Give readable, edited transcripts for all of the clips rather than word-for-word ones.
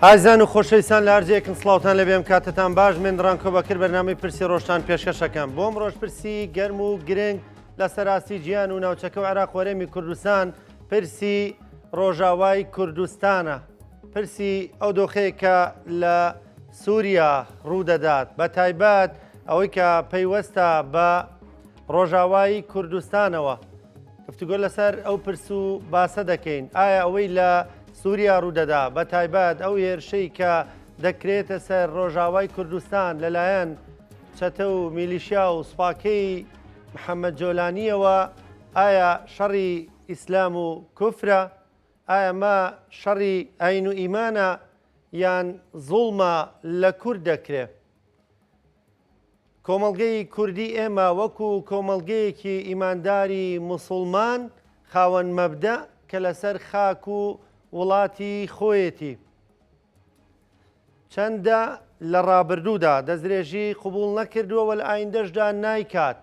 ئازیزان و خۆشەویستان لە هەر جێیەکن سڵاوتان لێبێ ئەم کاتەتان باش من ڕانکۆ بەکر بەرنامەی پرسی ڕۆژتان پێشکەشەکەم بۆم ڕۆژ پرسی گەرم و گرنگ لە سەراستی جیان و ناوچەکە و عێراق وەرێمی کوردستان پرسی ڕۆژاوای کوردستانە پرسی ئەو دۆخەیە کە لە سووریا ڕوودەدات بە تایبەت ئەوەی کە پەیوەستە بە ڕۆژاوای کوردستانەوە. گفتوگۆ لەسەر ئەو پرس و باسە دەکەین ئایا ئەوەی لە سووریا ڕوودەدا بە تایبەت ئەو هێرشەی کە دەکرێتە سەر ڕۆژاوای کوردستان لەلایەن چەتە و میلیشیا و سوپاکەی محەممەد جۆلانیەوە ئایا شەڕی ئیسلام و کوفرە؟ ئایا ئەمە شەڕی ئاین و ئیمانە یان زوڵمە لە کورد دەکرێ؟ کۆمەڵگەی کوردی ئێمە وەکو کۆمەڵگەیەکی ئیمانداری موسوڵمان خاوەن مەبدەء کە لەسەر خاک و وڵاتی خۆیەتی چەندە لە ڕابردوودا دەستدرێژی قبوڵ نەکردووە و لە ئایندەشدا نایکات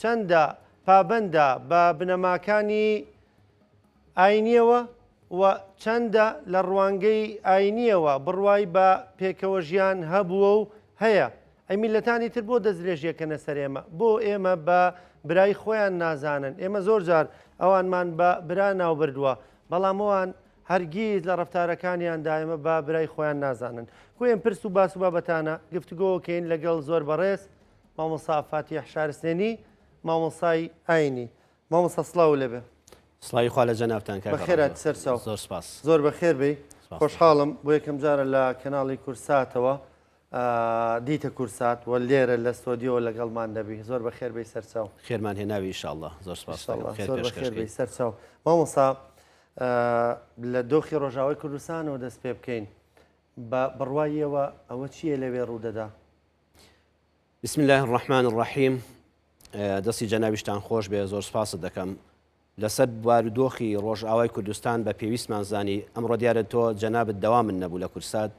چەندە پابەندە بە بنەماکانی ئاینییەوە و چەندە لە ڕوانگەی ئاینییەوە بڕوای بە پێکەوەژیان هەبووە و هەیە؟ ئەی میللەتانی تر بۆ دەستدرێژیەکەنە سەر ئێمە؟ بۆ ئێمە بە برای خۆیان نازانن؟ ئێمە زۆر جار ئەوانمان بە برا ناوبردووە، بەڵام ئەوان هەرگیز لە ڕەفتارەکانیاندا ئێمە بە برای خۆیان نازانن. بۆیە ئەم پرس و باس و بابەتانە گفتوگۆکەین لەگەڵ زۆر بەڕێز مامۆستا فاتیح شارستێنی، مامۆستای ئاینی. مامۆستا سڵاوو لێبێ. سڵاوی خوا لە جەنابتان کاک بەخێر هاتی سەرچاو. زۆر سپاس. زۆر بەخێر بێی. خۆشحاڵم بۆ یەکەم جارە لە کەناڵی کورساتەوە دیتە کورسات و لێرە لە ستۆدیۆوە لەگەڵمان دەبی. زۆر بەخێر بێی سەرچاو. خێرمان هێناوی ئیشاڵڵا. زۆر سپاس دەکەم. خێر زۆر بەخێر بێی سەرچاو. مامۆستا لە دۆخی ڕۆژاوای کوردستانەوە دەست پێ بکەین. بە بڕوای ئێوە ئەوە چییە لەوێ ڕوودەدا؟ بسم اللە الرحمن الرحیم دەستی جەنابیشتان خۆش بێ زۆر سپاست دەکەم لەسەر بارودۆخی ڕۆژئاوای کوردستان بە پێویستمان زانی ئەمڕۆ دیارە تۆ جەنابت دەوامن نەبوو لە کورسات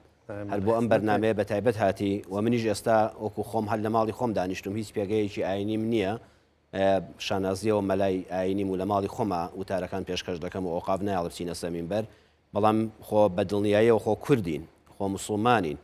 هەر بۆ ئەم بەرنمەیە بە تایبەت هاتی و منیش ئێستا وەکو خۆم هەر لە ماڵی خۆم دانیشتم هیچ پێگەیەکی ئاینیم نییە شانازیەوە مەلای ئاینیم و لە ماڵی خۆما وتارەکان پێشکەش دەکەم و ئۆقاف نایەڵێ بچینە سەر مینبەر بەڵام خۆ بە دڵنیاییەوە خۆ کوردین خۆ موسڵمانین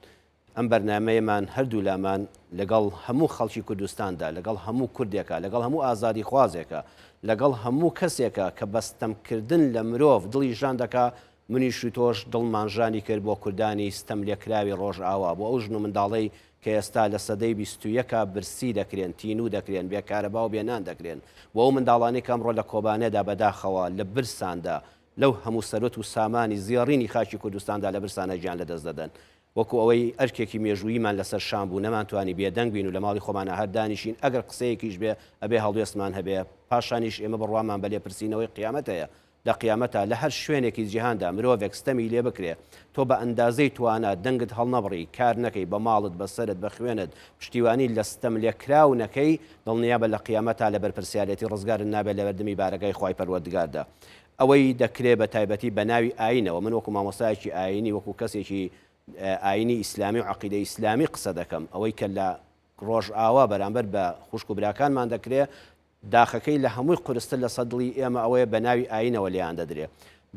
ئەم بەرنامەیەمان هەردوولامان لەگەڵ هەموو خەڵکی کوردستاندا، لەگەڵ هەموو کوردێکا، لەگەڵ هەموو ئازادیخوازێکا، لەگەڵ هەموو کەسێکا کە بە ستەمکردن لە مرۆڤ دڵی ژان دەکا، منیش و تۆش دڵمان ژانی کرد بۆ کوردانی ستەملێکراوی ڕۆژئاوا، بۆ ئەو ژن و منداڵەی کە ئێستا لە سەدەی 21 برسی دەکرێن، تینوو دەکرێن، بێ کارەبا و بێ نان دەکرێن، بۆ ئەو منداڵانەی کە ئەمڕۆ لە کۆبانێدا بەداخەوە لە برساندا لەو هەموو سەروەت و سامانی زێڕینی خاکی کوردستاندا لە برسانا گیان لەدەست دەدەن. وەکو ئەوەی ئەرکێکی مێژووییمان لەسەر شان بوو نەمانتوانی بێدەنگ بین و لە ماڵی خۆمانا هەر دانیشین، ئەگەر قسەیەکیش بێ ئەبێ هەڵوێستمان هەبێ، پاشانیش ئێمە بڕوامان بە لێپرسینەوەی قیامەت هەیە، لە قیامەتا لە هەر شوێنێکی جیهاندا مرۆڤێک ستەمی لێ بکرێ تۆ بە ئەندازەی توانا دەنگت هەڵنەبڕی، کار نەکەی بە ماڵت، بە سەرت، بە خوێنت، پشتیوانی لە ستەملێکراو نەکەی، دڵنیابە لە قیامەتا لە بەرپرسیارێتی ڕزگارت نابێت لەبەردەمی بارەگای خوای پەروەردگاردا. ئەوەی دەکرێ بە تایبەتی بە ناوی ئایینەوە، من وەکو مامۆستایەکی ئایینی، وەکو کەسێکی ئایینی ئیسلامی و عەقیدەی ئیسلامی قسە دەکەم، ئەوەی کە لە ڕۆژئاوا بەرامبەر بە خوشک و براکانمان دەکرێ، داخەکەی لە هەمووی قورستر لەسەر دڵی ئێمە ئەوەیە بە ناوی ئایینەوە لێیان دەدرێ.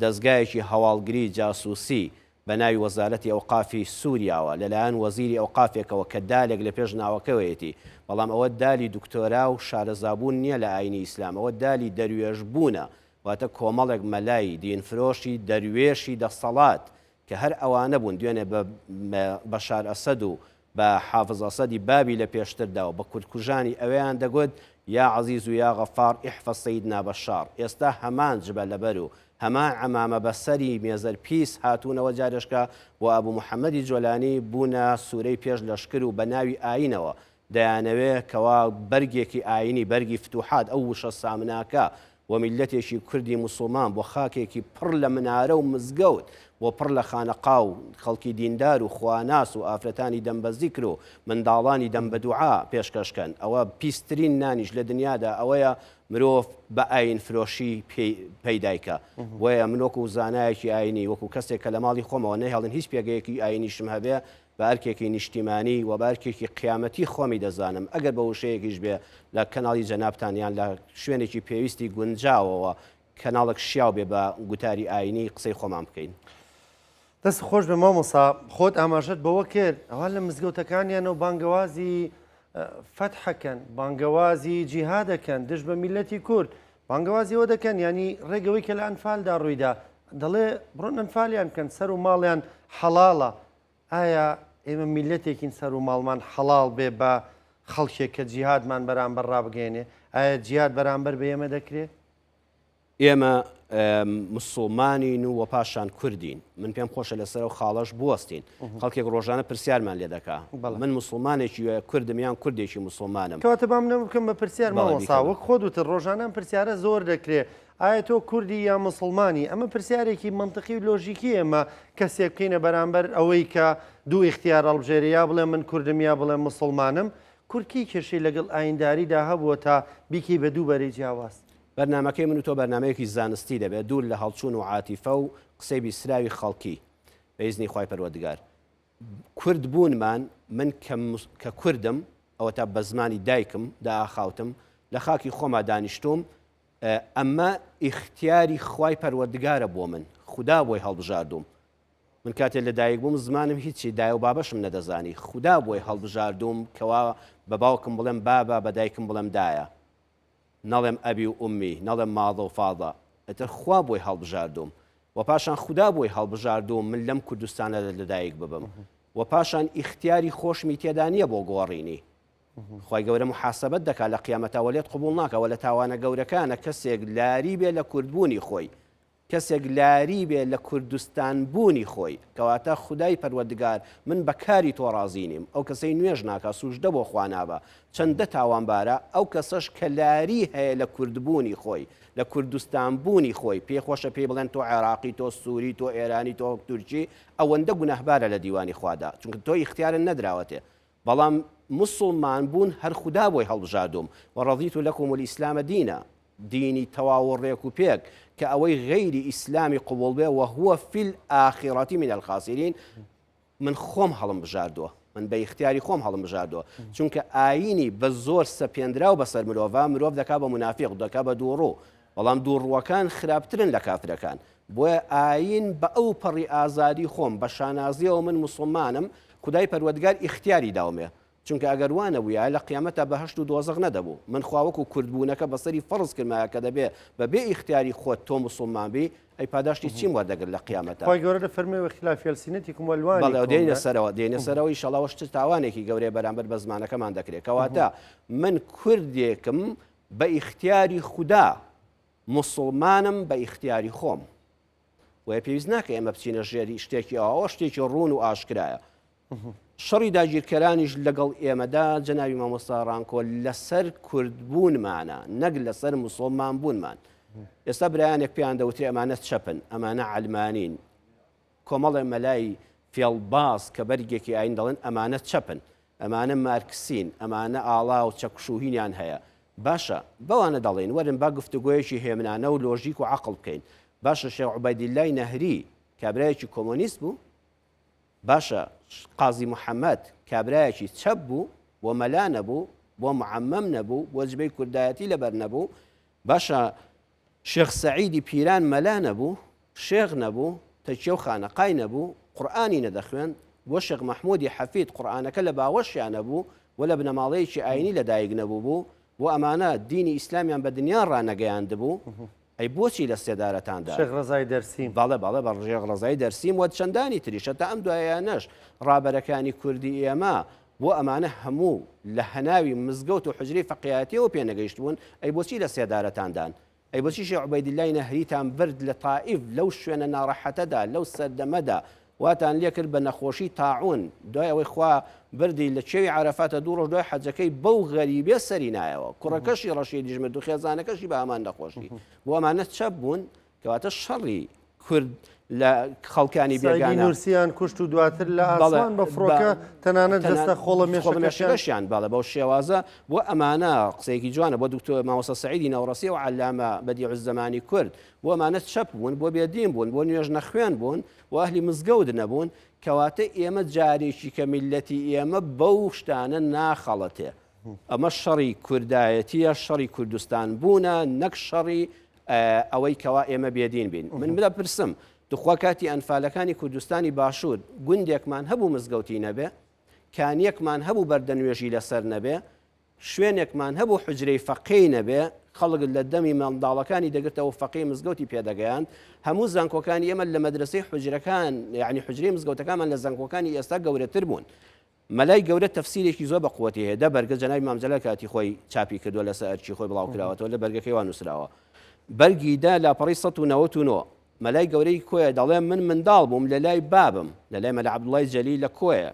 دەزگایەکی هەواڵگری جاسوسی بە ناوی وەزارەتی ئەوقافی سوریاوە لەلایەن وەزیری ئەوقافێکەوە کە دالێک لە پێش ناوەکەوەیەتی، بەڵام ئەوە دالی دکتۆرا و شارەزابوون نییە لە ئایینی ئیسلام، ئەوە دالی دەروێشبوونە، واتە کۆمەڵێک مەلای دینفرۆشی دەروێشی دەسەڵات کە هەر ئەوانە بوون دوێنێ بە بەشار ئەسەد و بە حافز ئەسەدی بابی لە پێشتردا و بە کوردکوژانی ئەوێیان دەگوت، یا عەزیز و یا غەفار احفظ سیدنا بشار، ئێستا هەمان جبە لەبەر و هەمان عەمامە بە سەری مێزەر پیس هاتوونەوە جارێشکە بۆ ئەبو محەمەدی جۆلانی بوونە سورەی پێش لەشکر و بە ناوی ئایینەوە دەیانەوێ کەوا بەرگێکی ئایینی، بەرگی فتوحات، ئەو وشە سامناکە بۆ میللەتێکی کوردی موسوڵمان، بۆ خاکێکی پڕ لە منارە و مزگەوت، بۆ پڕ لە خانەقا و خەڵکی دیندار و خواناس و ئافرەتانی دەم بە زیکر و منداڵانی دەم بە دوعا پێشکەش کەن. ئەوە پیسترین نانیش لە دنیادا ئەوەیە مرۆڤ بە ئایین فرۆشی پێی پەیدای کا. بۆیە من وەکوو زانایەکی ئایینی، وەکوو کەسێک کە لە ماڵی خۆمەوە نەهێڵن هیچ پێگەیەکی ئایینیشم هەبێ، بە ئەرکێکی نیشتیمانی و بە ئەرکێکی قیامەتی خۆمی دەزانم ئەگەر بە وشەیەکیش بێ لە کەناڵی جەنابتان یان لە شوێنێکی پێویستی گونجاوەوە کەناڵێک شیاو بێ بە گوتاری ئایینی قسەی خۆمان بکەین. دەست خۆش بێ مامۆسا، خۆت ئاماژەت بەوە کرد ئەوان لە مزگەوتەکانیانەوە بانگەوازی فەتحەکەن، بانگەوازی جیهادەکەن دژ بە میلەتی کورد، بانگەوازی ئەوە دەکەن یانی ڕێگەوەی کە لە ئەنفالدا ڕوویدا دەڵێ بڕۆن ئەنفالیان بکەن سەر و ماڵیان حەڵاڵە. ئایا ئێمە میلەتێکین سەر و ماڵمان حەڵاڵ بێ بە خەڵکێک کە جیهادمان بەرامبەر ڕابگەیەنێ؟ ئایا جیهاد بەرامبەر بە ئێمە دەکرێ؟ ئێمە مسوڵمانین و پاشان کوردین من پێم خۆشە لەسەر ئەو خاڵەش بوەستین خەڵکێک ڕۆژانە پرسیارمان لێ دەکا من مسلمانێکی کوردم یان کوردێکی مسلمانم کەواتە با منە بکەم بە پرسیار مامۆستا وەک خۆت وتت ڕۆژانە ئەم پرسیارە زۆر دەکرێ ئایا تۆ کوردی یا مسلمانی ئەمە پرسیارێکی منطقی و لۆژیکی ئێمە کەسێک بکەینە بەرامبەر ئەوەی کە دوو ئیختیار هەڵبژێرێ یا بڵێ من کوردم یا بڵێ مسلمانم کورد کەی کێشەی لەگەڵ ئاینداریدا هەبووە تا بیکەی بە دوو بەرەی جیاواز؟ بەرنامەکەی من و تۆ بەرنامەیەکی زانستی دەبێت دوور لە هەڵچوون و عاتیفە و قسەی بیستراوی خەڵکی بە ئیزنی خوای پەروەردگار. کورد بوونمان من کە کە کوردم ئەوەتا بە زمانی دایکم دائاخاوتم لە خاکی خۆما دانیشتووم ئەمە ئیختیاری خوای پەروەردگارە بۆ من خودا بۆی هەڵبژاردووم من کاتێ لە دایک بووم زمانم هیچی دایە و بابەشم نەدەزانی خودا بۆی هەڵبژاردووم کەوا بە باوکم بڵێم بابە بە دایکم بڵێم دایە نەڵێم ئەبی و ئومی، نەڵێم ماضە و فاضە، ئیتر خوا بۆی هەڵبژاردووم و پاشان خودا بۆی هەڵبژاردووم من لەم کوردستانەدا لەدایک ببم و پاشان ئیختیاری خۆشمی تێدا نییە بۆ گۆڕینی. خوای گەورە موحاسەبەت دەکا لە قیامەتا وە لێت قبوڵ ناکا وە لە تاوانە گەورەکانە کەسێک لاری بێ لە کوردبوونی خۆی کەسێک لاری بێ لە کوردستان بوونی خۆی، کەواتە خودای پەروەردگار من بە کاری تۆ ڕازی نیم، ئەو کەسەی نوێژ ناکا سوژدە بۆ خوا نابا چەندە تاوانبارە، ئەو کەسەش کە لاری هەیە لە کوردبوونی خۆی، لە کوردستان بوونی خۆی، پێی خۆشە پێی بڵێن تۆ عێراقی، تۆ سوری، تۆ ئێرانی، تۆ تورکی، ئەوەندە گوناهبارە لە دیوانی خوادا، چونکە تۆ ئیختیارت نەدراوەتێ، بەڵام موسڵمان بوون هەر خودا بۆی هەڵبژاردووم، ورضیت لکم الاسلام دینا، دینی تەواو و ڕێک و پێک کە ئەوەی غەیری ئیسلامی قبوڵ بێ وهو فی الآخرة من الخاسرین من خۆم هەڵم بژاردووە من بە ئیختیاری خۆم هەڵم بژاردووە چونکە ئایینی بە زۆر سەپێنراو بەسەر مرۆڤا مرۆڤ دەکا بە مونافیق دەکا بە دووڕوو بەڵام دووڕووەکان خراپترن لە کافرەکان بۆیە ئایین بە ئەو پەڕی ئازادی خۆم بە شانازیەوە من موسڵمانم خودای پەروەردگار ئیختیاری داومێ چونکە ئەگەر وا نەبوویایە لە قیامەتا بەهەشت و دۆزەخ نەدەبوو. من خوا وەکو کورد بوونەکە بەسەری فەرز کردمایە کە دەبێ بە بێ ئیختیاری خۆت تۆ موسڵمان بی، ئەی پاداشتی چیم وەردەگرت لە قیامەتا؟ خوای گەورە دەفەرموێ واختلاف السنتکم والوانکم. بەڵێ دێینە سەرەوە دێینە سەرەوە ئیشەڵا ئەوەش چ تاوانێکی گەورەیە بەرامبەر بە زمانەکەمان دەکرێ. کەواتە من کوردێکم بە ئیختیاری خودا موسڵمانم بە ئیختیاری خۆم. بۆیە پێویست ناکە ئێمە بچینە ژێری شتێکی ئەوە شتێکی ڕوون و ئاشکرایە. شەڕی داگیرکەرانیش لەگەڵ ئێمەدا جەنابی مامۆستا ڕانکۆ لەسەر کوردبوونمانە نەک لەسەر مسڵمان بوونمان. ئێستا برایانێک پێیان دەوترێ ئەمانە چەپن، ئەمانە عەلمانین. کۆمەڵێ مەلای فێڵباز کە بەرگێکی ئاین دەڵێن ئەمانە چەپن، ئەمانە مارکسین، ئەمانە ئاڵا و چەکوشوهینیان هەیە. باشە بەوانە دەڵێین وەرن با گفتوگۆیەکی هێمنانە و لۆژیک و عەقڵ بکەین. باشە شێخ عوبەیدیللای نەهری کابرایەکی کۆمۆنیست بوو؟ باشە قازی محەمەد کابرایەکی چەپ بوو بۆ مەلا نەبوو بۆ معەمەم نەبوو بۆ جبەی کوردایەتی لەبەر نەبوو باشە شێخ سەعیدی پیران مەلا نەبوو شێخ نەبوو تەکیە و خانەقای نەبوو قورئانی نەدەخوێند بۆ شێخ مەحمودی حەفید قورئانەکە لە باوەشیا نەبوو و لە بنەماڵەیەکی ئاینی لەدایک نەبوو بوو بۆ ئەمانە دینی ئیسلامیان بە دنیا ڕانەگەیاندبوو ئەی بۆچی لە سێدارەتان دا؟ شێخ ڕەزای دەرسیم. بەڵێ بەڵێ بە شێخ ڕەزای دەرسیم و چەندانی تریش هەتا ئەم دوایانەش ڕابەرەکانی کوردی ئێمە بۆ ئەمانە هەموو لە هەناوی مزگەوت و حوجرەی فەقیایەتیەوە پێ نەگەیشتبوون ئەی بۆچی لە سێدارەتان دان؟ ئەی بۆچی شێخ عوبەیدیللای نەهریتان برد لە تائیف لەو شوێنە ناڕەحەتەدا لەو سەردەمەدا واتان لێکرد بە نەخۆشی تاعون دوای ئەوەی خوا بردی لە کێوی عەرەفاتە دوو ڕۆژ دوای حەجەکەی بەو غەریبێ سەری نایەوە کوڕەکەشی ڕەشیدیش مرد و خێزانەکەشی بە هەمان نەخۆشی بۆ ئەمانە چەپ بوون کەواتە شەڕی کورد لە خەڵکانی بێگانە نورسیان کوشت و دواتر لە ئاسمان بە فڕۆکە تەنانەت جەستە خۆڵەمێشەکەشیان بەڵێ بەو شێوازە بۆ ئەمانە قسەیەکی جوانە بۆ دکتۆر مامۆستا سەعیدی نەوڕەسی و عەلامە بەدیعوززەمانی کورد بۆ ئەمانە چەپ بوون بۆ بێدین بوون بۆ نوێژ نەخوێن بوون بۆ ئەهلی مزگەوت نەبوون، کەواتە ئێمە جارێکی کە میللەتی ئێمە بەو شتانە ناخەڵەتێ. ئەمە شەڕی کوردایەتییە، شەڕی کوردستان بوونە، نەک شەڕی ئەوەی کەوا ئێمە بێدین بین. من دەپرسم. توخوا کاتی ئەنفالەکانی کوردستانی باشوور گوندێکمان هەبوو مزگەوتی نەبێ؟ کانیەکمان هەبوو بەردەنوێژی لەسەر نەبێ؟ شوێنێکمان هەبوو حوجرەی فەقێی نەبێ؟ خەڵک لە دەمی منداڵەکانی دەگرتەوە فەقێی مزگەوتی پێدەگەیاند. هەموو زانکۆکانی ئێمە لە مەدرەسەی حوجرەکان یانی حوجرەی مزگەوتەکانمان لە زانکۆکانی ئێستا گەورەتر بوون. مەلای گەورە تەفسیرێکی زۆر بە قوەتی هەیە دە بەرگە جەنابی مام جەلال کاتی خۆی چاپی کردووە لەسەر ئەرکی خۆی بڵاو کراوەتەوە لە بەرگەکەی وا نووسراوە بەرگی دە لاپەڕەی 199 مەلای گەورەی کۆیە دەڵێ من منداڵ بووم لە لای بابم لە لای مەلا عەبدوڵای جەلی لە کۆیە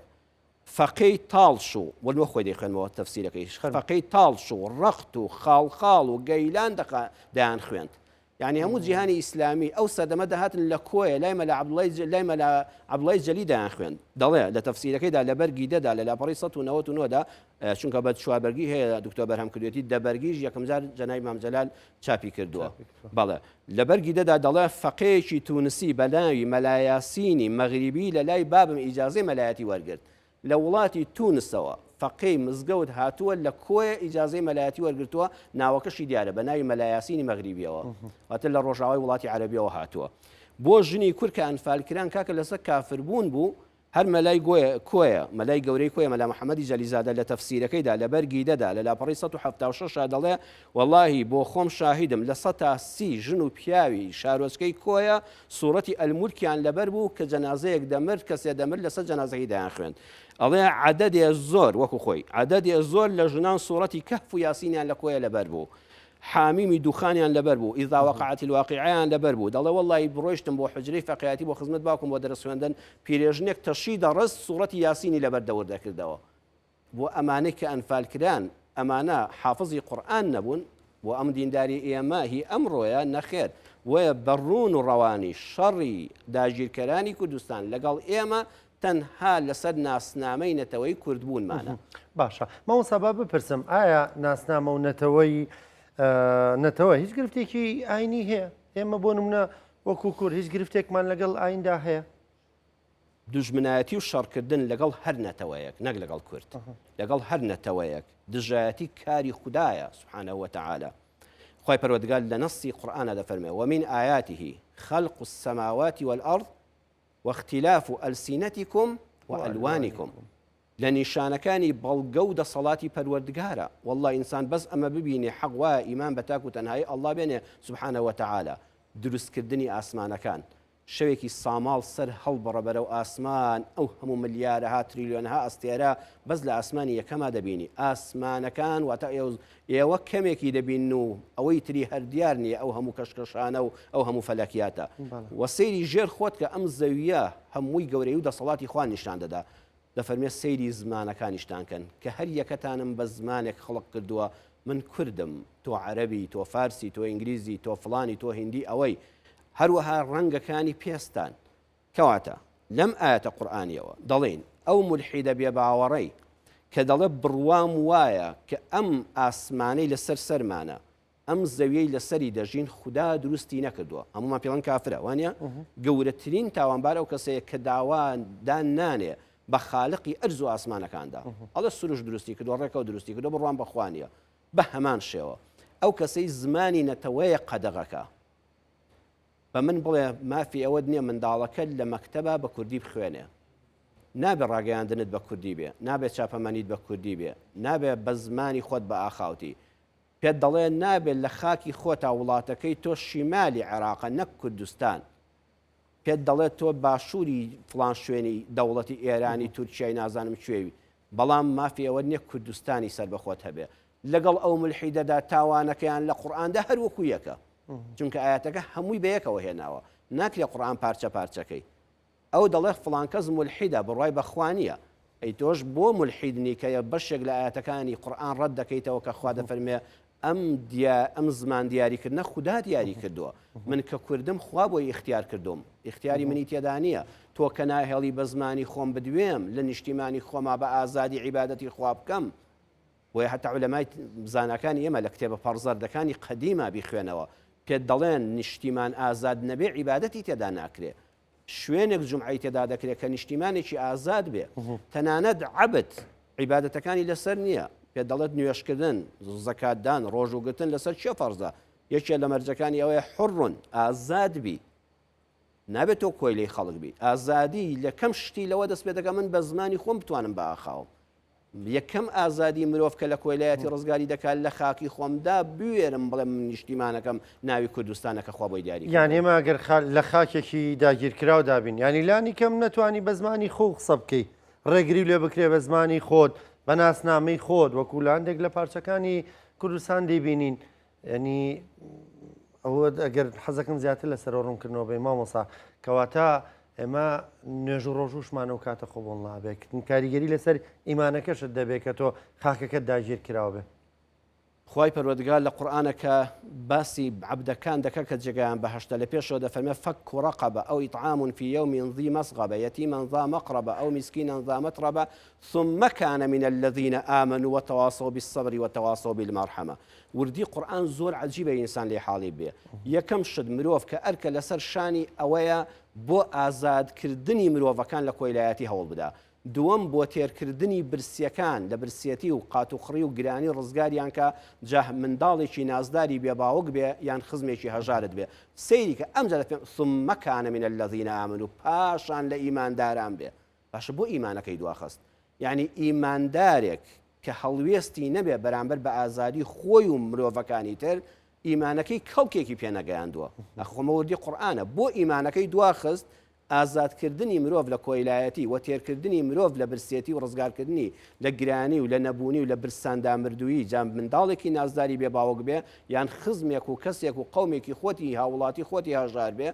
فەقێی تاڵش و وەلوە خۆی دەیخوێنمەوە تەفسیرەکەی فەقێی تاڵش و ڕەخت و خاڵخاڵ و گەیلان دەخا دەیان خوێند یانی هەموو جیهانی ئیسلامی ئەو سەردەمە دەهاتن لە کۆیە لای مەلا عەبدوڵای لای مەلا عەبدوڵای جەلی دەیانخوێند دەڵێ لە تەفسیرەکەیدا لە بەرگی دەدا لە لاپەڕەی 199 دا چونکە بە چوار بەرگی هەیە دکتۆر بەرهەم کردوێتی دە بەرگیش یەکەم جار جەنابی مام جەلال چاپی کردووە بەڵێ لە بەرگی دەدا دەڵێ فەقێیەکی تونسی بە ناوی مەلا یاسینی مەغریبی لە لای بابم ئیجازەی مەلایەتی وەرگرت لە وڵاتی تونسەوە فەقێی مزگەوت هاتووە لە کۆیە ئیجازەی مەلایەتی وەرگرتووە ناوەکەشی دیارە بە ناوی مەلا یاسینی مەغریبیەوە واتە لە ڕۆژاوای وڵاتی عەرەبیەوە هاتووە بۆ ژنی کورد کە ئەنفال کران کاکە لەسەر کافربوون بوو هەر مەلای گۆیە کۆیە مەلای گەورەی کۆیە مەلا محەمەدی جەلیزادە لە تەفسیرەکەیدا لە بەرگی دەدا لە لاپەڕەی 176 دا دەڵێ وەڵاهی بۆ خۆم شاهیدم 30% ژن و پیاوی شارۆچکەی کۆیە سوڕەتی الملکیان لەبەر بوو کە جەنازەیەک دەمرد کەسێ دەمرد لەسەر جەنازەکەی دەیانخوێند ئەڵێ عەدەدێ زۆر وەکو خۆی عەدەدێ زۆر لە ژنان سوڕەتی کەهف و یاسینیان لە کۆیە لەبەر بوو حامیمی دوخانیان لەبەر بوو اذا وقعت الواقعەیان لەبەر بوو دەڵێ وەڵی بڕۆیشتم بۆ حجرەی فەقیاتی بۆ خزمەت باوکم بۆ دەرس خوێندن پیرێژنێک تەشی دەڕست سوڕەتی یاسینی لەبەر دەور دەکردەوە بۆ ئەمانەی کە ئەنفال کران ئەمانە حافزی قورئان نەبوون؟ بۆ ئەم دینداری ئێمە هی ئەمڕۆیە؟ نەخێر. بۆیە بە ڕوون و ڕەوانی شەڕی داگیرکەرانی کوردستان لەگەڵ ئێمە تەنها لەسەر ناسنامەی نەتەوەی کوردبوونمانە. باشە مامۆستا با بپرسم ئایا ناسنامە و نەتەوەی نەتەوە هیچ گرفتێکی ئاینی هەیە؟ ئێمە بۆ نمونە وەکو کورد هیچ گرفتێکمان لەگەڵ ئایندا هەیە؟ دوژمنایەتی و شەڕکردن لەگەڵ هەر نەتەوەیەک نەک لەگەڵ کورد لەگەڵ هەر نەتەوەیەک دژایەتی کاری خودایە سبحانه وتعالی خوای پەروەردگار لە نەسی قورئانە دەفەرمێ ومن آیاته خلق السماوات والأرض واختلاف ألسنتكم وألوانكم لە نیشانەکانی بەڵگە و دەسەڵاتی پەروەردگارە واللە ئینسان بەس ئەمە ببینێ حەق وایە ئیمان بە تاک و تەنهایی اللە بێنێ سبحانە وتعالی دروستکردنی ئاسمانەکان شەوێکی ساماڵ سەر هەڵبڕە بەرەو ئاسمان ئەو هەموو ملیارەها تریلیۆنەها ئەستێرە بەس لە ئاسمانی یەکەما دەبینی ئاسمانەکان واتە ئێوە کەمێکی دەبین و ئەوەی تری هەر دیار نییە ئەو هەموو کەشکەشانە و ئەو هەموو فەلەکیاتە وە سەیری ژێر خۆت کە ئەم زەویە هەمووی گەورەی و دەسەڵاتی خوا نیشان دەدا دەفەرمێ سەیری زمانەکانیشتان کەن کە هەر یەکەتانم بە زمانێک خەڵق کردووە من کوردم تۆ عەرەبی تۆ فارسی تۆ ئینگلیزی تۆ فڵانی تۆ هیندی ئەوەی هەروەها ڕەنگەکانی پێستان کەواتە لەم ئایەتە قورئانیەوە دەڵێین ئەو مولحیدە بێباوەڕەی کە دەڵێ بڕوام وایە کە ئەم ئاسمانەی لەسەر سەرمانە ئەم زەویەی لەسەری دەژین خودا دروستی نەکردووە هەموومان پێڵەن کافرە وانە گەورەترین تاوانبار ئەو کەسەیە کە داوا دان نانێ بە خالقی ئەرز و ئاسمانەکاندا ئەڵێ سروش دروستی کردووە ڕێکەوە دروستی کردووە بڕوام بەخوا نییە بە هەمان شێوە ئەو کەسەی زمانی نەتەوەیە قەدەغەکە بە من بڵێ مافی ئەوەت نییە منداڵەکەت لە مەکتەبا بە کوردی بخوێنێ نابێ ڕاگەیاندنت بە کوردی بێ نابێ چاپەمەنیت بە کوردی بێ نابێ بە زمانی خۆت بە ئاخاوتی پێت دەڵێ نابێ لە خاکی خۆتا وڵاتەکەی تۆ شیمالی عێراقە نەک کوردستان پێت دەڵێت تۆ باشووری فڵان شوێنی دەوڵەتی ئێرانی تورکیای نازانم کوێوی بەڵام مافی ئەوەت نیە کوردستانی سەربەخۆت هەبێ لەگەڵ ئەو مولحیدەدا تاوانەکەیان لە قورئاندا هەر وەکو یەکە چونکە ئایەتەکە هەمووی بەیەکەوە هێناوە ناکرێ قورئان پارچە پارچەکەی ئەو دەڵێ فڵان کەس مولحیدە بڕوای بە خوا نییە ئەی تۆش بۆ مولحید نی کە بەشێک لە ئایەتەکانی قورئان ڕەت دەکەیتەوە کە خوا دەفەرمێ ئەم دیا ئەم زمان دیاریکردنە خودا دیاری کردووە من کە کوردم خوا بۆی ئیختیار کردوم ئیختیاری منی تێدا نییە تۆ کە ناهێڵی بە زمانی خۆم بدوێم لە نیشتیمانی خۆما بە ئازادی عیبادەتی خوا بکەم بۆیە هەتا عولەمای زاناکانی ئێمە لە کتێبە پەڕزەردەکانی قەدیما بیخوێنەوە پێت دەڵێن نیشتیمان ئازاد نەبێ عیبادەتی تێدا ناکرێ شوێنێک جومعەی تێدا دەکرێت کە نیشتیمانێکی ئازاد بێ تەنانەت عەبد عیبادەتەکانی لەسەر نییە پێت دەڵێت نوێژکردن زەکاتدان ڕۆژووگرتن لەسەر کێ فەرزە یەکێ لە مەرجەکانی ئەوەیە حڕون ئازاد بی. نابێت تۆ کۆیلەی خەڵک بی. ئازادی لە کەم شتی لەوە دەست پێ دەکا من بە زمانی خۆم بتوانم بئاخاوم. یەکەم ئازادی مرۆڤ کە لە کۆیلایەتی ڕزگاری دەکات لە خاکی خۆمدا بوێرم بڵێم من نیشتیمانەکەم ناوی کوردستانە کە خوا بۆی دیاری یان کردووم. ئێمە ئەگەر لە خاکێکی داگیرکراودا بین یانی لانی کەم نەتوانی بە زمانی خۆو قسە بکەی ڕێگری لێ بکرێ بە زمانی خۆت بە ناسنامەی خۆت وەکو لە هەندێک لە پارچەکانی کوردستان دەیبینین یعنی ئەوە ئەگەر حەزەکەم زیاتر لەسەرەوە ڕوونکردنەوە بەی مامۆسا کەواتە ئێمە نوێژ و ڕۆژووشمان ئەو کاتە قبوڵ نابێت کاریگەری لەسەر ئیمانەکەشت دەبێت کە تۆ خاکەکەت داگیر کراو بێ. خوای پەروەردگار لە قورئانەکە باسی عەبدەکان دەکا کە جێگایان بەهەشتە لە پێشەوە دەفەرمێ فک رقبە او اطعام فی یوم ذی مسغبە یتیما ذا مقربە او مسکینا ذا متربە ثم کان من الذین آمنوا وتواصوا بالصبر وتواصوا بالمرحمە وردی قورئان زۆر عەجیبە ئینسان لێی حاڵی بێ یەکەم شت مرۆڤ کە ئەرکە لەسەر شانی ئەوەیە بۆ ئازادکردنی مرۆڤەکان لە کۆیلایەتی هەوڵ بدا دووەم بۆ تێرکردنی برسیەکان لە برسیەتی و قاتوقڕی و گرانی ڕزگاریان کە جا منداڵێکی نازداری بێ باوک بێ یان خزمێکی هەژارت بێ سەیری کە ئەمجا دەفێم ثم کان من الذین آمنوا پاشان لە ئیمانداران بێ باشە بۆ ئیمانەکەی دواخست یعنی ئیماندارێک کە هەڵوێستی نەبێ بەرامبەر بە ئازادی خۆی و مرۆڤەکانی تر ئیمانەکەی کەڵکێکی پێ نەگەیاندووە ئەخ خۆمە وردی قورئانە بۆ ئیمانەکەی دواخست ئازادکردنی مرۆڤ لە کۆیلایەتی و تێرکردنی مرۆڤ لە برسێتی و ڕزگارکردنی لە گرانی و لە نەبوونی و لە برساندا مردوویی جا منداڵێکی نازداری بێ باوک بێ یان خزمێک و کەسێک و قەومێکی خۆتی هاووڵاتی خۆتی هەژار بێ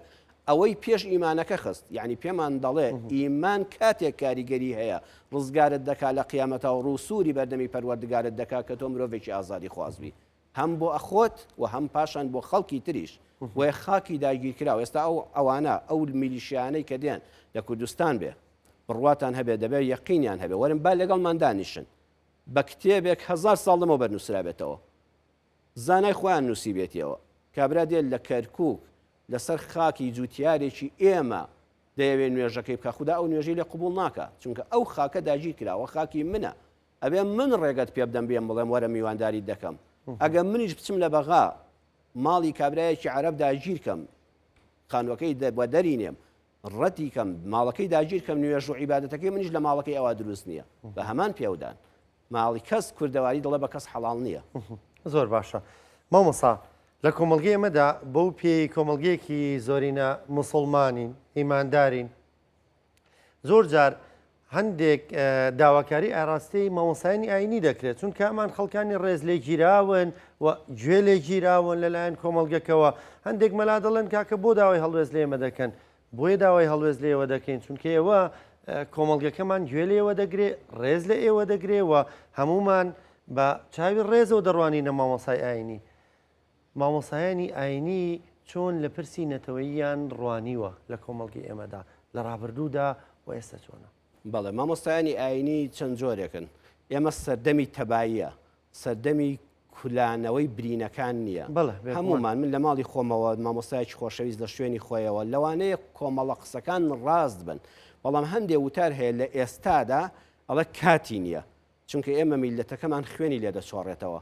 ئەوەی پێش ئیمانەکە خست یانی پێمان دەڵێ ئیمان کاتێک کاریگەری هەیە ڕزگارت دەکا لە قیامەتا و ڕووسووری بەردەمی پەروەردگارت دەکا کە تۆ مرۆڤێکی ئازادیخواز بی هەم بۆ ئەخۆت و هەم پاشان بۆ خەڵکی تریش بۆیە خاکی داگیرکراو ئێستا ئەو ئەوانە ئەو میلیشیانەی کە دێن لە کوردستان بێ بڕواتان هەبێ دەبێت یەقینیان هەبێ وەرن با لەگەڵمان دانیشن بە کتێبێک هەزار ساڵ لەمەوبەر نووسرابێتەوە زانای خۆیان نووسیبێتیەوە کابرا دێت لە کەرکووک لەسەر خاکی جوتیارێکی ئێمە دەیەوێ نوێژەکەی بکە خودا ئەو نوێژەی لێ قبوڵ ناکا چونکە ئەو خاکە داگیر کراوە خاکی منە ئەبێ من ڕێگەت پێ بدەم بێم بڵێم وەرە میوانداریت دەکەم ئەگەر منیش بچم لە بەغا ماڵی کابرایەکی عەرەب داگیر کەم خانوەکەی بە دەرینێم ڕەتی کەم ماڵەکەی داگیر کەم نوێژ و عیبادەتەکەی منیش لە ماڵەکەی ئەوە دروست نییە بە هەمان پێودان ماڵی کەس کوردەواری دەڵێ بە کەس حەڵاڵ نییە. زۆر باشە مامۆستا لە کۆمەڵگەی ئێمەدا بەو پێی کۆمەڵگەیەکی زۆرینە موسڵمانین ئیماندارین زۆر جار هەندێک داواکاری ئاراستەی مامۆستایانی ئاینی دەکرێت چونکە ئەمان خەڵکانی ڕێز لێگیراون و گوێ لێگیراون لەلایەن کۆمەڵگەکەوە هەندێک مەلا دەڵێن کاکە بۆ داوای هەڵوێست لێمە دەکەن بۆیە داوای هەڵوێست لێوە دەکەین چونکە ئێوە کۆمەڵگەکەمان گوێ لێوە دەگرێ ڕێز لە ئێوە دەگرێ و هەمومان بە چاوی ڕێزەوە دەڕوانینە مامۆسای ئاینی مامۆستایانی ئاینی چۆن لە پرسی نەتەوەییان ڕوانیوە لە کۆمەڵگەی ئێمەدا لە ڕابردوودا و ئێستا چۆنە؟ بەڵێ مامۆستایانی ئاینی چەند جۆرێکن ئێمە سەردەمی تەباییە سەردەمی کولانەوەی برینەکان نییە هەمومان من لە ماڵی خۆمەوە مامۆستایەکی خۆشەویست لە شوێنی خۆیەوە لەوانەیە کۆمەڵە قسەکان ڕاست بن بەڵام هەندێ وتار هەیە لە ئێستادا ئەڵێ کاتی نییە چونکە ئێمە میلەتەکەمان خوێنی لێ دەچۆڕێتەوە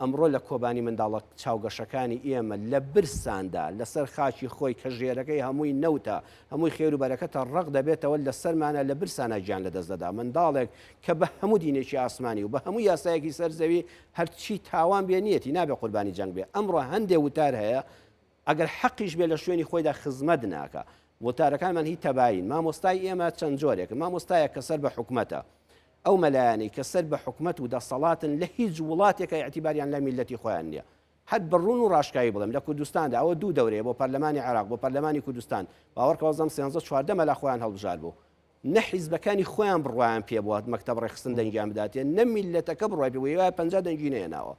ئەمڕۆ لە کۆبانی منداڵە چاوگەشەکانی ئێمە لە برساندا لەسەر خاکی خۆی کە ژێرەکەی هەمووی نەوتە، هەمووی خێر و بەرەکەتە ڕەق دەبێتەوە لەسەرمانە لە برسانا گیان لەدەست دەدا. منداڵێک کە بە هەموو دینێکی ئاسمانی و بە هەموو یاسایەکی سەر زەوی هەرچی تاوان بێ نیەتی نابێ قوربانی جەنگ بێ. ئەمڕۆ هەندێ وتار هەیە ئەگەر حەقیش بێ لە شوێنی خۆیدا خزمەت ناکا. وتارەکانمان هی تەبایین. مامۆستای ئێمە چەند جۆرێکن. مامۆستایەک کە سەر بە حکومەتە. ئەو مەلایانەی کە سەر بە حکومەت و دەسەڵاتن لە هیچ وڵاتێکا ئیعتیباریان لای میللەتی خۆیان نییە. هەر بە ڕوون و ڕاشکاوی بڵێم لە کوردستاندا ئەوە دوو دەورەیە بۆ پەرلەمانی عێراق بۆ پەرلەمانی کوردستان باوەڕکە وەزەم سێنزە 14 مەلا خۆیان هەڵبژارد بوو نە حیزبەکانی خۆیان بڕوایان پێ بووە مەکتەب ڕێکخستن دەنگیان بداتێ نە میللەتەکە بڕوای پێ بوو وایە 50 دەنگی نەهێناوە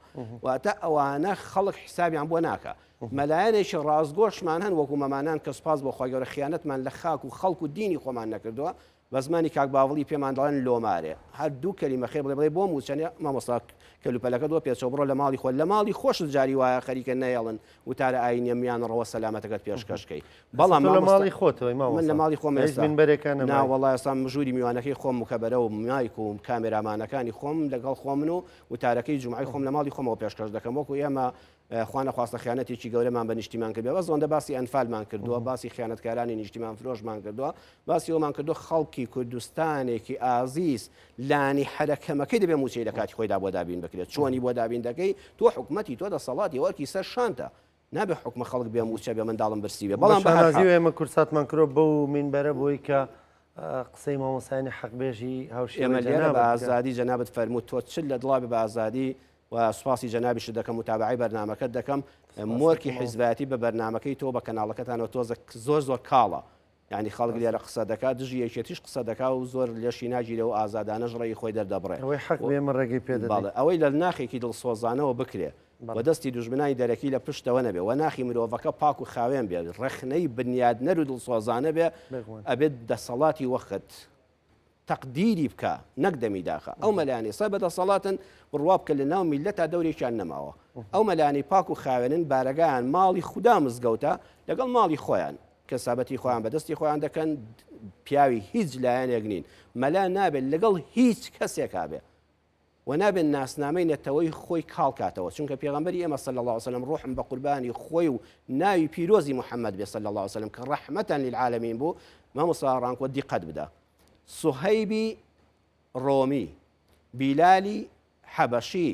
واتە ئەوانە خەڵک حیسابیان بۆ ناکا مەلایەنێکی ڕاستگۆشمان هەن وەکو مەمانان کە سوپاس بۆ خوای گەورە خیانەتمان لە خاک و خەڵک و دینی خۆمان نەکردووە بە زمانی کاک باڤڵی پێمان دەڵێن لۆمارێ هەر دوو کەلیمە خێر بڵێ بڵێ بۆ موچە نیە مامۆستا کەلوپەلەکەت وە پێچەوە بڕۆ لە ماڵی خۆت لە ماڵی خۆشت جاری وایە خەریکە نەیەڵن وتارە ئاینیە میانڕەوە سەلامەتەکەت پێشکەش کەی بەڵام تۆ لە ماڵی خۆتەوەی مامۆستا من لە ماڵی خۆم هیچ ئێستا مینبەرێکە نا نەمای وەڵا ئێستا ژووری میوانەکەی خۆم مکەبەرە و مایک و کامێرامانەکانی خۆم لەگەڵ خۆمن و وتارەکەی جومعەی خۆم لە ماڵی خۆمەوە پێشکەش دەکەم وەکو ئێمە خوا نەخواستە خیانەتێکی گەورەمان بە نیشتیمان کردبێ بەس ئەوەندە باسی ئەنفالمان کردووە باسی خیانەتکارانی نیشتیمان فرۆشمان کردووە باسی ئەومان کردو خەڵکی کوردستانێکی ئازیز لانی حەرە کەمەکەی دەبێ موچەی لە کاتی خۆیدا بۆ دابین بکرێت چۆنی بۆ دابین دەکەی تۆ حکومەتی تۆ دەسەڵاتی وەرکی سەر شانتە نابێ حکومە خەڵک بێ موچە بێ منداڵم برسی بێ بەڵام بە شانازی ئێمە کوردساتمان کرۆ بەو مینبەرە بۆی کە قسەی مامۆستایانی حەقبێژی هاوشێوەی ئێمە لێرە جەنابت بە بکە. ئازادی جەنابت فەرموو تۆ چ لە دڵا بێ بە ئازادی و سوپاسی جەنابیشت دەکەم متابەعەی بەرنامەکەت دەکەم سوپاس مۆرکی دەکەم مامۆستا. حیزبایەتی بە بەرنامەکەی تۆ بە کەناڵەکەتانەوە تۆزە زۆر زۆر کاڵە یانی خەڵک سوپاس. لێرە قسە دەکات دژی یەکێتیش قسە دەکا و زۆر لێشی ناگیرێ و ئازادانەش ڕێی خۆی دەردەبڕێ ئەوەی حەق و بێ ئێمە ڕێگەی پێ دەدەین. بەڵێ ئەوەی لە ناخێکی دڵسۆزانەوە بکرێ و بەڵێ. دەستی دوژمنانی دەرەکی لە پشتەوە نەبێ و ناخی مرۆڤەکە پاک و خاوێن بێ ڕەخنەی بنیادنەر و دڵسۆزانە بێ بێگومان. ئەبێت دەسەڵاتی وەخت تەقدیری بکا نەک دەمی داخا. ئەو مەلایانەی سەر بە دەسەڵاتن بڕوا بکە لە ناو میللەتا دەورێکیان نەماوە. ئەو مەلایانەی پاک و خاوێنن بارەگایان ماڵی خودا مزگەوتە لەگەڵ ماڵی خۆیان کەسابەتی خۆیان بە دەستی خۆیان دەکەن پیاوی هیچ لایەنێک نین. مەلا نابێت لەگەڵ هیچ کەسێکا بێ. وە نابێت ناسنامەی نەتەوەی خۆی کاڵ کاتەوە چونکە پێغەمبەری ئێمە صلی اللە علیە وسلم ڕوحم بە قوربانی خۆی و ناوی پیرۆزی محمد بێ صلی اللە علیە وسلم کە ڕەحمەتا للعالمین بوو مامۆستا ڕانکۆ دیقەت بدە صهیبی ڕۆمی بیلالی حەبەشی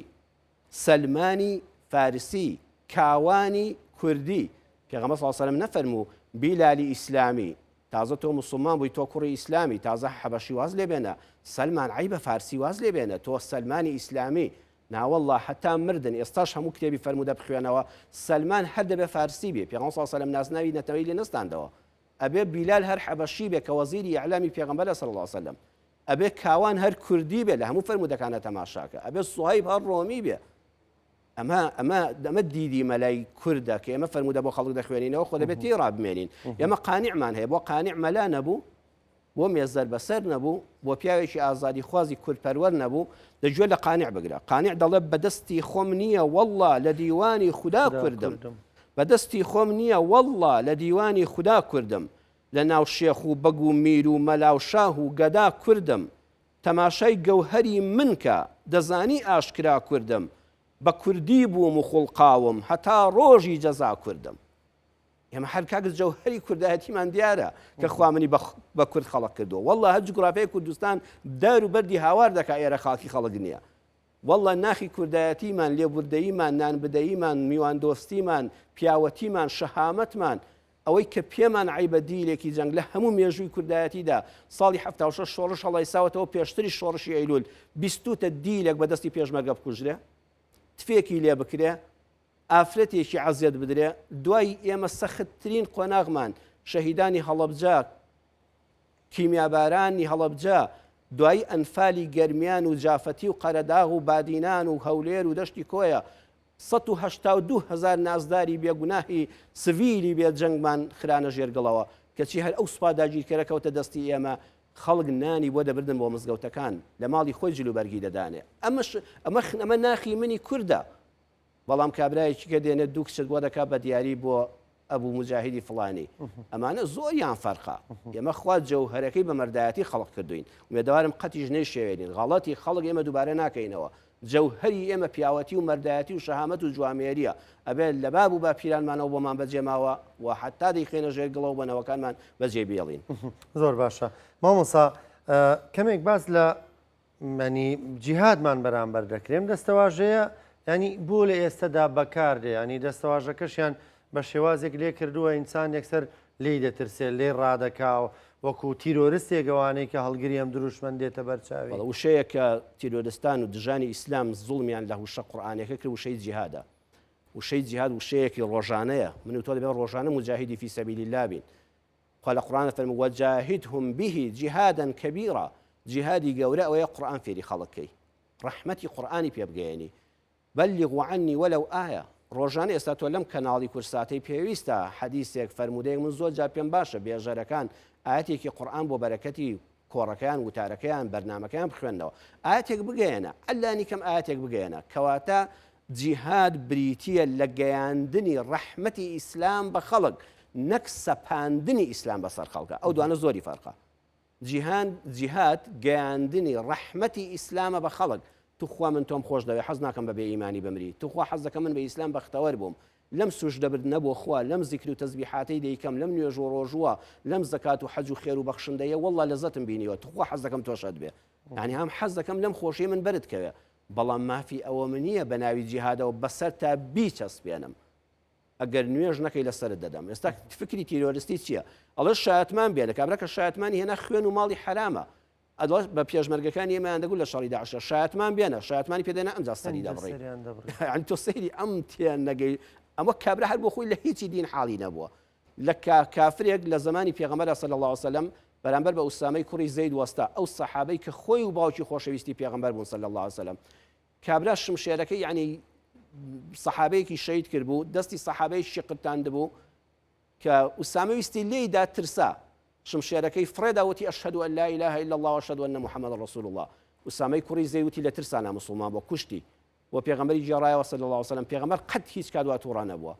سەلمانی فارسی کاوانی کوردی پێغەمبەر صلی اللە علیە وسلم نەفەرموو بیلالی ئیسلامی تازە تۆ موسڵمان بووی تۆ کوڕی ئیسلامی تازە حەبەشی واز لێ بێنە سەلمان عەیبە فارسی واز لێ بێنە تۆ سەلمانی ئیسلامی ناوەڵڵا هەتا مردن ئێستاش هەموو کتێبی فەرموودە بخوێنەوە سەلمان هەر دەبێ فارسی بێ پێغەمبەر صلی اللە علیە وسلم نازناوی نەتەوەی لێ نەستاندەوە ئەبێ بیلال هەر حەبەشی بێ کە وەزیری ئیعلامی پێغەمبەرە صلی اللە علیە وسلم ئەبێ کاوان هەر کوردی بێ لە هەموو فەرموودەکانە تەماشاکە ئەبێ سوهەیب هەر ڕۆمی بێ ئەمە ئەمە ئەمە دیدی مەلای کوردە کە ئێمە فەرموودە بۆ خەڵک دەخوێنینەوە خۆ دەبێت تێی ڕابمێنین ئێمە قانعمان هەیە بۆ قانع مەلا نەبوو بۆ مێزەر بەسەر نەبوو بۆ پیاوێکی ئازادی خوازی کوردپەروەر نەبوو دەگوێ لە قانع بگرە قانع دەڵێ بەدەستی خۆم نییە والله لە دیوانی خودا کوردم بەدەستی خۆم نییە والله لە دیوانی خودا کوردم لە ناو شێخ و بەگ و میر و مەلا و شاه و گەدا کوردم تەماشای گەوهەری من کە، دەزانی ئاشکرا کوردم، بە کوردی بووم و خوڵقاوم، هەتا ڕۆژی جەزا کوردم. ئێمە هەر کاک جەوهەری کوردایەتیمان دیارە کە خوا منی بە کورد خەڵق کردووە. وەڵڵا هەر جوگرافیای کوردستان دار و بەردی هاوار دەکا ئێرە خاکی خەڵک نییە. وەڵڵا ناخی کوردایەتیمان، لێبوردەییمان، نانبدەییمان، میواندۆستیمان، پیاوەتیمان، شەهامەتمان، ئەوەی کە پێمان عەیبە دیلێکی جەنگ لە هەموو مێژووی کوردایەتیدا ساڵی 76 شۆڕش هەڵایساوەتەوە پێشتریش شۆڕشی ئەیلول بیستوتە دیلێک بە دەستی پێشمەرگە بکوژرێ تفێکی لێ بکرێ ئافرەتێکی عەزیەت بدرێ دوای ئێمە سەختترین قۆناغمان شەهیدانی هەڵەبجە کیمیابارانی هەڵەبجە دوایی ئەنفالی گەرمیان و جافەتی و قەرەداغ و بادینان و هەولێر و دەشتی کۆیە 182 هەزار نازداری بێ گوناهی سڤیلی بێ جەنگمان خرانە ژێر گڵەوە، کەچی هەر ئەو سوپا داگیرکەرە کەوتە دەستی ئێمە، خەڵک نانی بۆ دەبردن بۆ مزگەوتەکان، لە ماڵی خۆی جلوبەرگی دەدانێ. ئەمەش ئەمە ئەمە ناخی منی کوردە. بەڵام کابرایەکی کە دێنێت دوو کچت بۆ دەکات بە دیاری بۆ ئەبوو موجاهیدی فڵانی. ئەمانە زۆریان فەرقە. ئێمە خوا جەوهەرەکەی بە مەردایەتی خەڵق کردووین. ئومێدەوارم قەتیش نەیشێوێنین. غەڵەتی خەڵک ئێمە دووبارە ناکەینەوە. جەوهەری ئێمە پیاوەتی و مەردایەتی و شەهامەت و جوامێرییە. ئەبێ لە باب و باپیرانمانەوە بۆمان بەجێ ماوە و حەتتا دەیخەینە ژێر گڵەوە بۆ نەوەکانمان بەجێی بێڵین. زۆر باشە مامۆستا کەمێک باس لە ینی جیهادمان بەرامبەر دەکرێم دەستەواژەیە ینی بۆ لە ئێستەدا بەکاردێ ینی دەستەواژەکەشیان بە شێوازێک لێ کردووە ئینسان یەکسەر لێی دەترسێ لێی ڕادەکاو وەکو تیرۆرستێک ئەوانەی کە هەڵگری ئەم دروشمەن دێتە بەر چاوی. بەڵێ وشەیەک کە تیرۆرستان و دژانی ئیسلام زوڵمیان لە وشە قورئانیەکە کرد وشەی جیهادە. وشەی جیهاد وشەیەکی ڕۆژانەیە من و تۆ دەبێت ڕۆژانە موجاهیدی فی سەبیل اللە بین. خوا لە قورئان دەفەرموێ وجاهدهم به جهادا کبیرا جیهادی گەورە ئەوەیە قورئان فێری خەڵک کەی ڕەحمەتی قورئانی پێ بگەیەنی بلغوا عنی ولو آیە ڕۆژانە ئێستا تۆ لەم کەناڵی کورساتەی پێویستە حەدیسێک فەرموودەیەک من زۆر جار پێم باشە بێژەرەکان ئایەتێکی قورئان بۆ بەرەکەتی کۆڕەکەیان وتارەکەیان بەرنامەکەیان بخوێنەوە ئایەتێک بگەیەنە ئەلانی کەم ئایەتێک بگەیەنە کەواتە جیهاد بریتییە لە گەیاندنی ڕەحمەتی ئیسلام بە خەڵک نەک سەپاندنی ئیسلام بەسەر خەڵکە ئەو دوانە زۆری فەرقە جیهان جیهاد گەیاندنی ڕەحمەتی ئیسلامە بە خەڵک. توخوا من تۆم خۆش دەوێ حەز ناکەم بە بێ ئیمانی بمری توخوا حەز دەکەم من بە ئیسلام بەختەوەر بووم لەم سوژدە بردنە بۆ خوا لەم زیکر و تەزبیحاتەی دەیکەم لەم نوێژ و ڕۆژووە لەم زەکات و حەج و خێر و بەخشندەیە واللە لەزەتم بینیوە توخوا حەز دەکەم تۆش هەت بێ یعنی هەم حەز دەکەم لەم خۆشی من بەرت کەوێ بەڵام مافی ئەوە من نییە بە ناوی جیهادەوە بەسەر تا بیچەسپێنم ئەگەر نوێژ نەکەی لەسەرت دەدەم ئێستا فکری تیرۆرستی چییە ئەڵێ شایەتمان بێنە کابرا کە شایەتمانی هێنا خوێن و ماڵی حەرامە ئەدڵ بە پێشمەرگەکانی ئێمەیان دەگوت لە شەڕی داعشە شایەتمان بێنە شایەتمانی پێدێنە ئەمجا سەری دەبڕی یعنی تۆ سەیری ئەم تێ نەگەی ئەمە کابرا هەر بۆ خۆی لە هیچی دین حاڵی نەبووە لە کافرێک لە زمانی پێغەمبەر صلی الله علیه وسلم بەرامبەر بە ئوسامەی کوڕی زەید وەستا ئەو سەحابەی کە خۆی و باوکی خۆشەویستی پێغەمبەر بوون صلی الله علیه وسلم کابرا شمشێرەکەی یعنی سەحابەیەکی شەید کردبوو دەستی سەحابەیەکی قرتاندبوو کە ئوسامە ویستی لێی دا ترسا شمشێرەکەی فڕێدا وتی اشهد ان لا اله الا الله واشهد ان محمد رسول الله ئوسامەی کوڕی زەید وتی لە ترسانا موسڵمان بووە کوشتی و پێغەمبەری گێڕایەوە صلی الله علیه وسلم پێغەمبەر قەت هیچ کات وا تووڕە نەبووە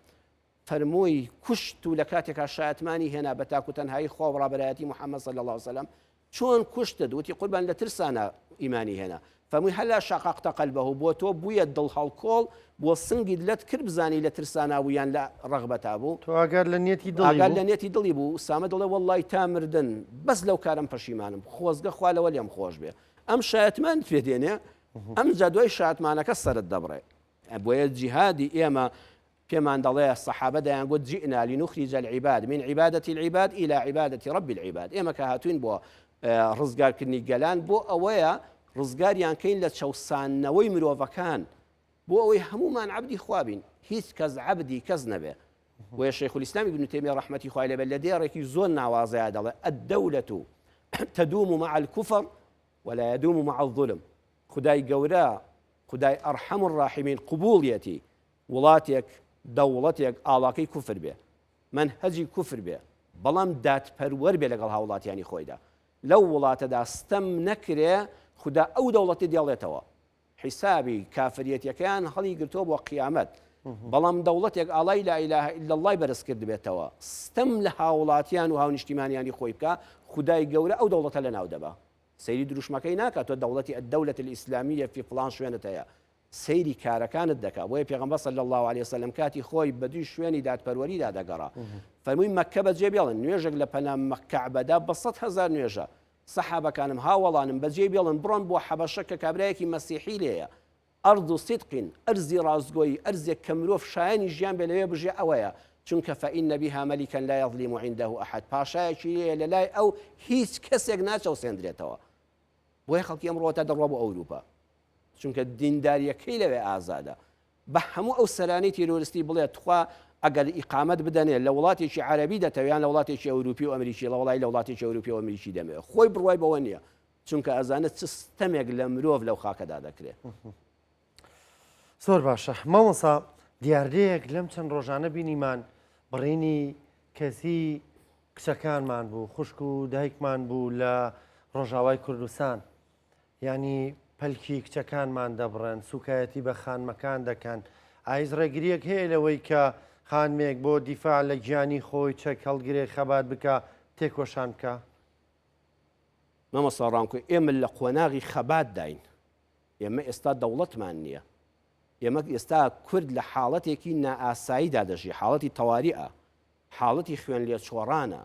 فەرمووی کوشت و لە کاتێکا شایەتمانی هێنا بە تاک و تەنهایی خوا و ڕابەرایەتی محمد صلی اللە علیە وسلم چۆن کوشتت وتی قوربان لە ترسانا ئیمانی هێنا فەرمووی هەلا شققت قلبه بۆ تۆ بوویە دڵ هەڵکۆڵ بۆ سنگیت لەت کرد بزانی لە ترسانا بوو یان لە ڕەغبەتا بوو تۆ ئاگات لە نیەتی دڵی ئاگات بوو لە نیەتی دڵی بوو ئوسامە دەڵێ وەڵڵای تا مردن بەس لەو کارەم پەشیمانم خۆزگە خوا لەوە لێم خۆش بێ ئەم شایەتمانت پێ دێنێ ئەمجا دوای شایەتمانەکە سەرت دەبڕێ بۆیە جیهادی ئێمە پێمان دەڵێ سەحابە دەیانگوت جئنا لنخرج العباد من عبادة العباد الى عبادة رب العباد ئێمە کە هاتوین بۆ ڕزگارکردنی گەلان بۆ ئەوەیە ڕزگاریان کەین لە چەوساندنەوەی مرۆڤەکان بۆ ئەوەی هەمومان عەبدی خوا بین هیچ کەس عەبدی کەس نەبێ بۆیە شەیخ الاسلام ابن تەیمیە ڕەحمەتی خوای لێ بێت لە دێڕێکی زۆر ناوازەیە دەڵێ الدولة تدوم مع الكفر ولا يدوم مع الظلم خدای گەورە خودای ارحم الراحمین قبوڵیەتی وڵاتێک دەوڵەتێک ئاڵاکەی کوفر بێ مەنهەجی کوفر بێ بەڵام دادپەروەر بێ لەگەڵ هاوڵاتیانی خۆیدا لەو وڵاتەدا ستەم نەکرێ خودا ئەو دەوڵەتی دێڵێتەوە حیسابی کافریەتەکەیان هەڵی گرتووە بۆ قیامەت بەڵام دەوڵەتێک ئاڵای لا اله الا اللە بەرز کردبێتەوە ستەم لە هاوڵاتیان و هاونیشتیمانیانی خۆی بکا خودای گەورە ئەو دەوڵەتە لەناو دەبا سەیری دروشمەکەی ناکا تۆ دەوڵەتی الدولە الاسلامیە فی فڵان شوێنت هەیە سەیری کارەکانت دەکا بۆیە پێغەمبەر صلی اللە علیە وسلم کاتی خۆی بە دوی شوێنی دادپەروەریدا دەگەڕا فەرمووی مەککە بەجێ بێڵن نوێژێک لە پەنا کەعبەدا بە 100 هەزار نوێژە سەحابەکانم هاوەڵانم بەجێ بێڵن بڕۆن بۆ حەبەشە کە کابرایەکی مەسیحی لێیە ئەرض صدق ئەرزی ڕاستگۆیی ئەرزێک کە مرۆڤ شایەنی ژیان بێ لەوێ بژێ ئەوەیە چونکە فإن بها ملکا لا یظلم عنده احد پاشایەکی لێیە لەلای ئەو هیچ کەسێک ناچەوسێندرێتەوە بۆیە خەڵکی ئەمڕۆ تا دەڕوا بۆ ئەوروپا چونکە دینداریەکەی لەوێ ئازادە بە هەموو ئەو سەرانی تیرۆرستی بڵێ تخوا ئەگەر ئیقامەت بدەنێ لە وڵاتێکی عەربی دەتەوێ یان لە وڵاتێکی ئەوروپی و ئەمریکی لە وڵی لە وڵاتێکی ئەوروپی و ئەمریکی دەمەوێت خۆی بڕوای بەوە نییە چونکە ئەزانێت چ ستەمێک لە مرۆڤ لەو خاکەدا دەکرێت. زۆر باشە مامۆسا دیاردەیەک لەم چەند ڕۆژانە بینیمان بڕینی کەسی کچەکانمان بوو خوشک و دایکمان بوو لە ڕۆژاوای کوردستان یانی پەلکی کچەکانمان دەبڕن سوکایەتی بە خانمەکان دەکەن ئایز ڕێگریەک هەیە لەوەی کە خانمێک بۆ دیفاع لە گیانی خۆی چەک هەڵگرێ خەبات بکە تێکۆشان بکە؟ مامۆستا ڕانکۆ ئێمە لە قۆناغی خەباتداین ئێمە ئێستا دەوڵەتمان نییە ئێمە ئێستا کورد لە حاڵەتێکی نائاساییدا دەژی حاڵەتی تەواریئە حاڵەتی خوێن لێچۆڕانە،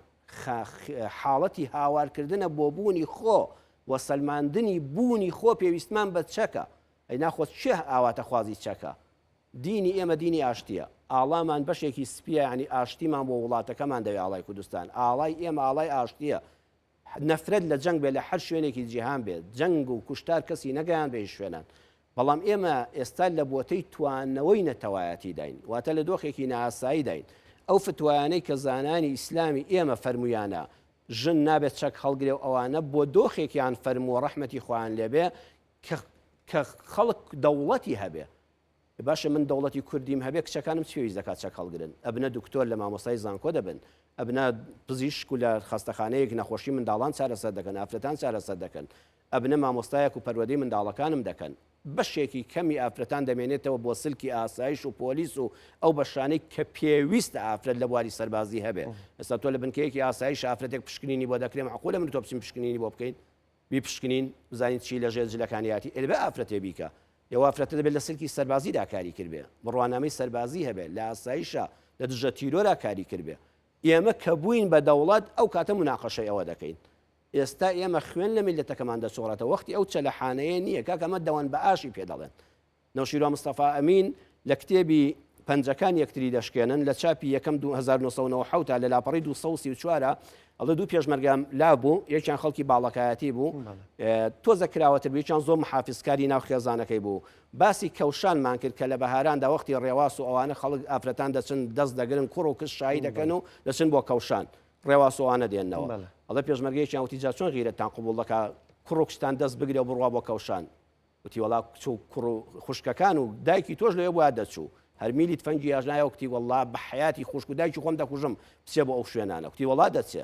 حاڵەتی هاوارکردنە بۆ بوونی خۆ و سەلماندنی بوونی خۆ پێویستمان بە چەکە، ئەی ناخۆ کێ ئاواتەخوازی چەکە؟ دینی ئێمە دینی ئاشتییە، ئاڵامان بەشێکی سپییە یانی ئاشتیمان بۆ وڵاتەکەمان دەوێ ئاڵای کوردستان، ئاڵای ئێمە ئاڵای ئاشتییە، نەفرەت لە جەنگ بێت لە هەر شوێنێکی جیهان بێت، جەنگ و کوشتار کەسی نەگەیاند بە هیچ شوێنان، بەڵام ئێمە ئێستا لە بۆتەی توانەوەی نەتەوایەتیداین، واتە لە دۆخێکی نائاساییداین. ئەو فتوایانەی کە زانایانی ئیسلامی ئێمە فەرموویانە ژن نابێت چەک هەڵگرێ و ئەوانە بۆ دۆخێکیان فەرمووە ڕەحمەتی خوایان لێبێ کە کە خەڵک دەوڵەتی هەبێ. باشە من دەوڵەتی کوردیم هەبێ کچەکانم چ پێویست دەکات چەک هەڵگرن؟ ئەبنە دکتۆر لە مامۆستای زانکۆ دەبن، ئەبنە پزیشک و لە خەستەخانەیەک نەخۆشی منداڵان چارەسەر دەکەن، ئافرەتان چارەسەر دەکەن. ئەبنە مامۆستایەک و پەروەدەی منداڵەکانم دەکەن. بەشێکی کەمی ئافرەتان دەمێنێتەوە بۆ سلکی ئاسایش و پۆلیس و ئەو بەشانەی کە پێویستە ئافرەت لە بواری سەربازی هەبێ. ئێستا تۆ لە بنکەیەکی ئاسایش ئافرەتێک پشکنینی بۆ دەکرێ مەعقولە من و تۆ بچین پشکنینی بۆ بکەین؟ بیپشکنین بزانین چی لە ژێر جلەکانیاتی ئێ دەبێ ئافرەتێ بیکا ئێوە ئافرەتە دەبێت لە سلکی سەربازیدا کاری کردبێ بڕوانامەی سەربازی هەبێ لە ئاسایشا لە دژە تیرۆرا کاری کردبێ ئێمە کە بووین بە دەوڵەت ئەو کاتە مناقەشەی ئەوە دەکەین ئێستا ئێمە خوێن لە میللەتەکەمان دەچۆڕێتەوە وەختی ئەو چەلەحانەیە نییە کاکە ئەمە دەوەن بە ئاشی پێ دەڵێن نەوشیروان مستەفا ئەمین لە کتێبی، پەنجەکان یەکتری دەشکێنن، لە چاپی یەکەم 1997 لە لاپەڕەی 234 ئەڵێ دوو پێشمەرگەم لا بوو، یەکیان خەڵکی باڵەکایەتی بوو، تۆزە کراوەتر بوو، یەکیان زۆر محافیزکاری ناو خێزانەکەی بوو. باسی کەوشانمان کرد کە لە بەهاراندا وەختی ڕێواس و ئەوانە خەڵک ئافرەتان دەچن دەست دەگرن کوڕ و کچ شایی دەکەن و دەچن بۆ کەوشان ڕێواس و ئەوانە دێننەوە. ئەڵێ پێشمەرگەیەکیان وتی جا چۆن غیرەتتان قبوڵ دەکا کوڕ و کچتان دەست بگرێ و بڕوا بۆ کەوشان؟ وتی وەڵا کچ و کوڕ و خوشکەکان و دایکی تۆش لەوێ بوایە دەچوو هەر میلی تفەنگی ئاژنایەوە کوتی وەڵا بە حەیاتی خوشک و دایکی خۆم دەکوژم بچێ بۆ ئەو شوێنانە کوتی وەڵا دەچێ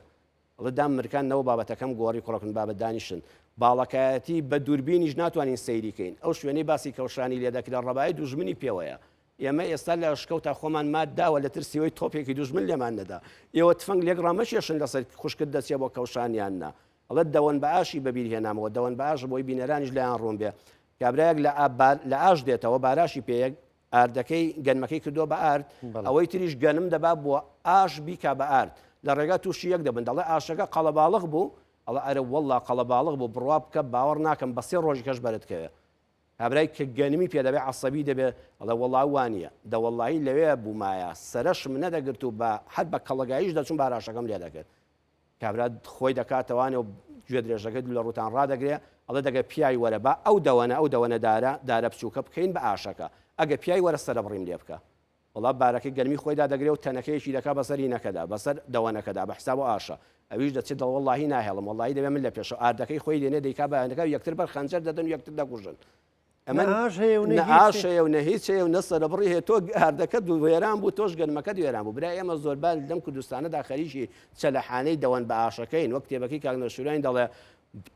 ئەڵێ دام مرکان نەوە بابەتەکەم گۆڕی کوڕەکن بابە دانیشن باڵەکایەتی بە دووربینیش ناتوانین سەیری کەین ئەو شوێنەی باسی کەوشانی لێ دەکرێت ڕەبای دوژمنی پێوەیە ئێمە ئێستا لە ئەشکەوتا خۆمان مات داوە لە ترسی ئەوەی تۆپێکی دوژمن لێمان نەدا ئێوە تفەنگ لێک ڕامەکێشن لەسەر خوشکت دەچێ بۆ کەوشان یان نا ئەڵێ دەوەن بە ئاشی بەبیر هێنامەوە، دەوەن بە ئاش بۆی بینەرانیش لایان ڕوون بێ. کابرایەک لە لە ئاش دێتەوە، باراشی پێیە، ئاردەکەی، گەنمەکەی کردووە بە ئارد، ئەوەی تریش گەنم دەبا بۆ ئاش بیکا بە ئارد. لە ڕێگا تووشی یەک دەبن، دەڵێ ئاشەکە قەڵەباڵغ بوو؟ ئەڵێ ئەرە وەڵڵا قەڵەباڵغ بوو، بڕوا بکە باوەڕ ناکەم بە سێ ڕۆژی کەش بەرت کەوێ. کابرای کە گەنمی پێ دەبێ عەسەبی دەبێ، ئەڵێ وەڵڵا وا نییە. دە وەڵڵاهی لەوێ بوومایە سەرەشم نەدەگرت و بە هەر بە کەڵەگاییش دەچووم باراشەکەم لێ دەکرد. کابرا خۆی دەکاتەوانێ و گوێدرێژەکەی لە ڕووتان ڕادەگرێ، ئەڵێ دەگە پیاوی وەرە با ئەو دەوەنە، ئەو دەوەنە دارە، دارە بچووکە بکەین بە ئاشەکە. ئەگە پیاوی وەرە سەرەبڕیم لێ بکە. وەڵا بارەکەی گەرمی خۆی دادەگرێ و تەنەکەیەکی دەکا بەسەر هینەکەدا، بەسەر دەوەنەکەدا، بە حساب و ئاشە. ئەویش دەچێ دەڵێ وەڵڵاهی ناهێڵم، وەڵڵاهی دەبێ من لە پێشەوە. ئاردەکەی خۆی دێنێ دەیکا بە هەنەکە و یەکتر بەر خەنجەر دەدەن و یەکتر دەکوژن. ئەمە نە ئاش هەیە و نە نە ئاش هەیە و نە هیچ هەیە و نە سەرەبڕی هەیە تۆ ئاردەکەت وێران بوو تۆش گەنمەکەت وێران بوو برا ئێمە زۆربە لەم کوردستانەدا خەریکی چەلەحانەی دەوەن بە ئاشەکەین وەک کتێبەکەی کاک نەوشیروانی دەڵێ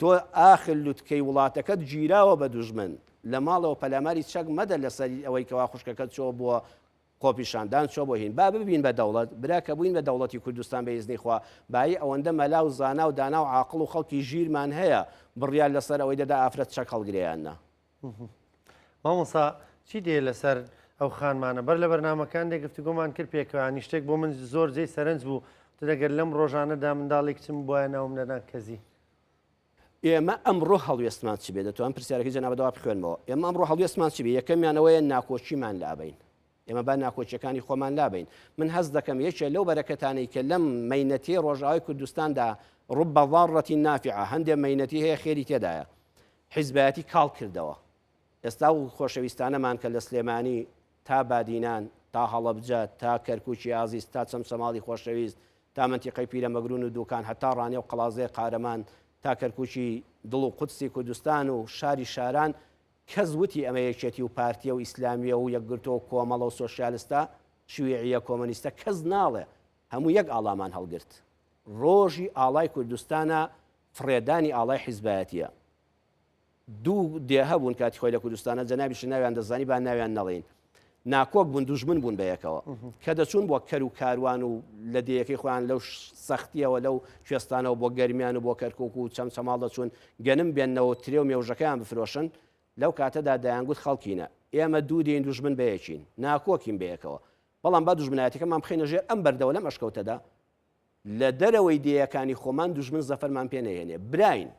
تۆ ئاخر لوتکەی وڵاتەکەت گیراوە بە دوژمن لە ماڵەوە پەلاماری چەک مەدە لەسەر ئەوەی کەوا خوشکەکەت چۆ بووە خۆپیشاندان چۆ بۆ هین با ببین بە دەوڵەت برا کە بووین بە دەوڵەتی کوردستان بە ئیزنی خوا بایی ئەوەندە مەلا و زانا و دانا و عاقڵ و خەڵکی ژیرمان هەیە بڕیار لەسەر ئەوەی دەدا ئافرەت چەک هەڵگرێ یان نا. مامۆستا چی دێ لەسەر ئەو خانمانە بەر لە بەرنامەکە هەندێک گفتوگۆمان کرد پێکەوە ینی شتێک بۆ من زۆر جێی سەرنج بوو وتت ئەگەر لەم ڕۆژانەدا منداڵی کچم بوایە ناوم دەنا کەزی. ئێمە ئەمڕۆ هەڵوێستمان چ بێ؟ دەتوانم پرسیارەکەی جەنابت وا بخوێنمەوە. ئێمە ئەمڕۆ هەڵوێستمان چ بێ؟ یەکەمیان ئەوەیە ناکۆکیمان لابەین. ئێمە با ناکۆکیەکانی خۆمان لابەین. من هەست دەکەم یەکێ لەو بەرەکەتانەی کە لەم مەینەتیەی ڕۆژئاوای کوردستاندا رب ضارة نافعە، هەندێ مەینەتی هەیە خێری تێدایە. حیزبایەتی کاڵ کردەوە. ئێستا ئەو خۆشەویستانەمان کە لە سلێمانی تا بادینان، تا هەڵەبجە، تا کەرکوکی ئازیز، تا چەمچەماڵی خۆشەویست، تا مەنتیقەی پیرەمەگرون و دوکان، هەتا ڕانیە و قەڵازێ قارەمان، تا کەرکوکی دڵ و قودسی کوردستان و شاری شاران، کەس وتی ئەمە یەکێتی و پارتیە و ئیسلامیە و یەکگرتوە و کۆمەڵە و سۆشیالستە، شیوعیە، کۆمۆنیستە، کەس ناڵێ. هەموو یەک ئاڵامان هەڵگرت. ڕۆژی ئاڵای کوردستانە، فڕێدانی ئاڵای حیزبایەتیە. دوو دێ هەبوون کاتی خۆی لە کوردستانە جەنابیشت ناویان دەزانی با ناویان نەڵێین ناکۆک بوون دوژمن بوون بە یەکەوە کە دەچوون بۆ کەر و کاروان و لە دێیەکەی خۆیان لەو سەختیەوە لەو کوێستانەوە بۆ گەرمیان و بۆ کەرکک و چەمچەماڵ دەچوون گەنم بێنەوە ترێ و مێوژەکەیان بفرۆشن لەو کاتەدا دەیانگوت خەڵکینە ئێمە دوو دێین دوژمن بەیەکین ناکۆکین بەیەکەوە بەڵام با دوژمنایەتەکەمان بخەینە ژێر ئەم بەردەوە لەم ئەشکەوتەدا لە دەرەوەی دێیەکانی خۆمان دوژمن زەفەرمان پێ نەهێنێ براین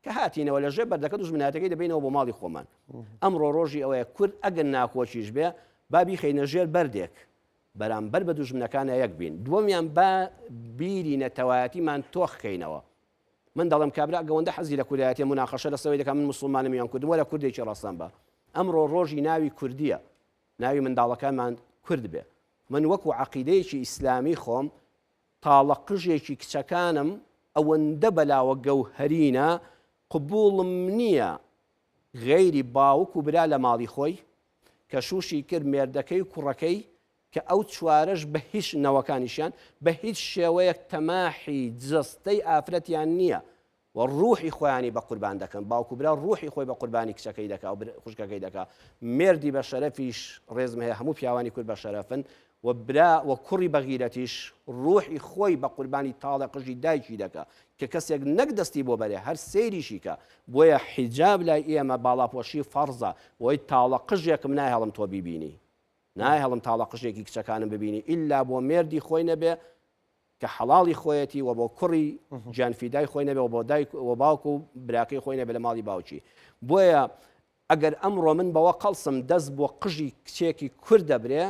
کە هاتینەوە لە ژێر بەردەکە دوژمنایەتەکەی دەبەینەوە بۆ ماڵی خۆمان. ئەمڕۆ ڕۆژی ئەوەیە کورد ئەگەر ناکۆکیش بێ با بیخەینە ژێر بەردێک بەرامبەر بە دوژمنەکانە یەک بین. دووەمیان با بیری نەتەوایەتیمان تۆخ کەینەوە. من دەڵێم کابرا گەوەندە حەزی لە کوردایەتیە موناقەشە لەسەر ئەوەی دەکا من موسڵمانم یان کوردم وەرە کوردێکی ڕەسەن بە. ئەمڕۆ ڕۆژی ناوی کوردیە. ناوی منداڵەکانمان کورد بێ. من وەکو عەقیدەیەکی ئیسلامی خۆم تاڵە قژێکی کچەکانم ئەوەندە بەلاوە گەوهەرینە قبوڵم نییە غەیری باوک و برا لە ماڵی خۆی کە شوشی کرد مێردەکەی و کوڕەکەی کە ئەو چوارەش بە هیچ نەوەکانیشیان بە هیچ شێوەیەک تەماحی جەستەی ئافرەتیان نییە و ڕوحی خۆیانی بە قوربان دەکەن باوک و برا ڕوحی خۆی بە قوربانی کچەکەی دەکا و خوشکەکەی دەکا مێردی بە شەرەفیش ڕێزم هەیە هەموو پیاوانی کورد بە شەرەفن. و برا و کوڕی بەغیرەتیش ڕوحی خۆی بە قوربانی تاڵە قژی دایکی دەکا کە کەسێک نەک دەستی بۆ بەرێ هەر سەیریشی کا بۆیە حیجاب لای ئێمە باڵاپۆشی فەڕزە بۆی تاڵە قژێکم ناهێڵم تۆ بیبینی ناهێڵم تاڵە قژێکی کچەکانم ببینی ئیلا بۆ مێردی خۆی نەبێ کە حەڵاڵی خۆیەتی و بۆ کوڕی گیانفیدای خۆی نەبێ و بۆ دایک و باوک و براکەی خۆی نەبێ لە ماڵی باوکی بۆیە ئەگەر ئەمڕۆ من بەوە قەڵسم دەست بۆ قژی کچێکی کورد دەبرێ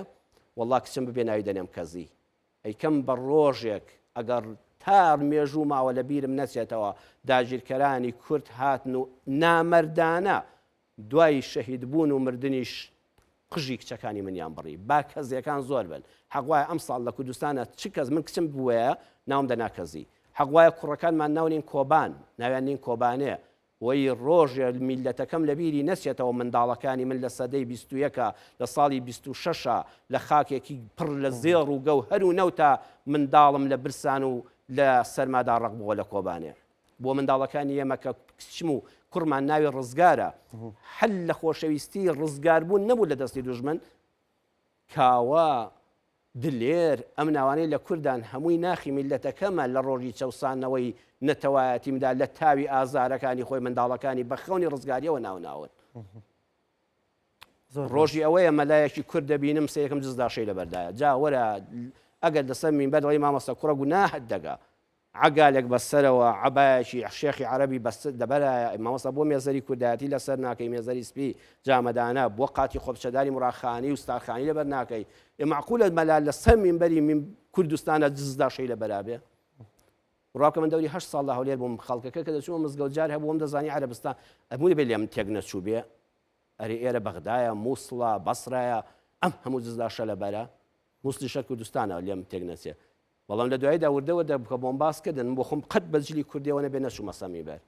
وەڵا کچم ببێ ناوی دەنێم کەزی ئەیکەم بە ڕۆژێک ئەگەر تا مێژوو ماوە لە بیرم نەچێتەوە داگیرکەرانی کورد هاتن و نامەردانە دوای شەهید بوون و مردنیش قژی کچەکانی منیان بڕی با کەزیەکان زۆر بن حەق وایە ئەمساڵ لە کوردستانە چ کەس من کچم بووە ناوم دەنا کەزی حەق وایە کوڕەکانمان ناونین کۆبان ناویان نین کۆبانێ وەی ڕۆژێ میللەتەکەم لە بیری نەچێتەوە منداڵەکانی من لە سەدەی 21ە لە ساڵی 26ە لە خاکێکی پڕ لە زێڕ و گەوهەر و نەوتا منداڵم لە برسان و لە سەرمادا ڕەق بووە لە کۆبانێ بۆ منداڵەکانی ئێمە کە کچم و کوڕمان ناوی ڕزگارە حل لە خۆشەویستی ڕزگاربوون نەبوو لە دەستی دوژمن کاوە دلێر ئەم ناوانەی لە کوردان هەمووی ناخی میلەتەکەمە لە ڕۆژی چەوسانەوەی نەتەوایەتیمدا لە تاوی ئازارەکانی خۆی منداڵەکانی بە خەونی ڕزگاریەوە ناوناون ڕۆژی ئەوەیە مەلایەکی کورد دەبینم سەیەکم جزداشەی لەبەردایە جا وەرە ئەگەر لەسەر مینبەر دەڵێی مامۆستا کوڕە گوناهت دەگا عەگالێک بە سەرەوە، عەبایەکی شێخی عەرەبی بە لەبەرایە، مامۆستا بۆ مێزەری کوردایەتی لە سەر ناکەی، مێزەری سپی، جامەدانە، بۆ قاتی خۆپچەداری مڕاخانی و ستارخانی لەبەر ناکەی؟ ئێ مەعقولە مەلا لە سەر مینبەری مین کوردستانە جزداشەی لەبەرا بێ؟ بڕوا بکە من دەوری هەشت ساڵ لە هەولێر بووم، خەڵکەکە کە دەچوومە مزگەوت جار هەبوو وەم دەزانی عەرەبستان، ئەبوو دەبێ لێم تێک نەچووبێ، ئەرێ ئێرە بەغدایە، مووسڵە، بەسرایە، ئەم هەموو جزداشە لەبەرە؟ مووسڵیش هەر کوردستانە، لێم تێک نەچێ. بەڵام لە دواییدا وردە وردە کە بۆم باس کردن من بۆ خۆم قەت بە جلی کوردیەوە نەبێ نەچوومە سەمیبەر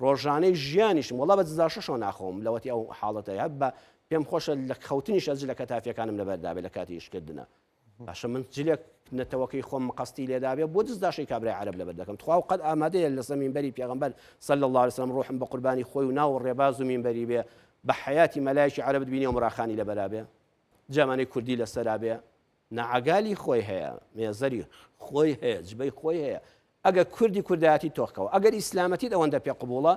ڕۆژانەی ژیانیشم وەڵا بە جزداشەشەوە ناخەوم لەوەتی ئەو حاڵەتە هەر بە پێم خۆشە لە خەوتنیش جلە کەتافیەکانم لەبەردابێ لە کاتی ئیشکردنە باشە من جلێک نەتەوەکەی خۆم مقەستی لێدابێ بۆ دزداشەی کابرای عەرەب لەبەر دەکەم تخوا و قەت ئامادەیە لەسەر مینبەری پێغەمبەر صلی الله علیه وسلم ڕۆحم بە قوربانی خۆی و ناو و ڕێباز و مینبەری بێ بە حەیاتی مەلایەکی عەرەبت بینی و مراخانی لەبەرا بێ جامانەی کوردی لەسەرا بێ نا عەگالی خۆی هەیە، مێزەری خۆی هەیە، جبەی خۆی هەیە. ئەگەر کوردی کوردایەتی تۆخکەوە، ئەگەر ئیسلامەتیت ئەوەندە پێ قبوڵە،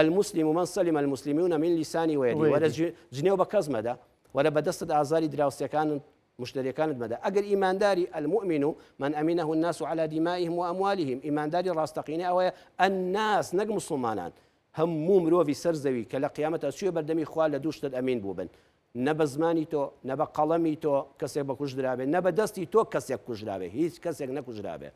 المسلم من سلم المسلمون من لسانه ويده، وەرە جنێو بە کەس مەدە، وەرە بە دەستت ئازاری دراوسێکانت مشتەریەکانت مەدە. ئەگەر ئیمانداری المؤمن من أمنه الناس على دمائهم وأموالهم، ئیمانداری ڕاستەقینە ئەوەیە الناس نەک موسڵمانان، هەموو مرۆڤی سەر زەوی کە لە قیامەتا چوویە بەردەمی خوا لە دوو شتت ئەمین بووبن، نە بە زمانی تۆ، نە بە قەڵەمی تۆ کەسێک بە کوژدرابێ، نە بە دەستی تۆ کەسێک کوژرابێ، هیچ کەسێک نەکوژرابێ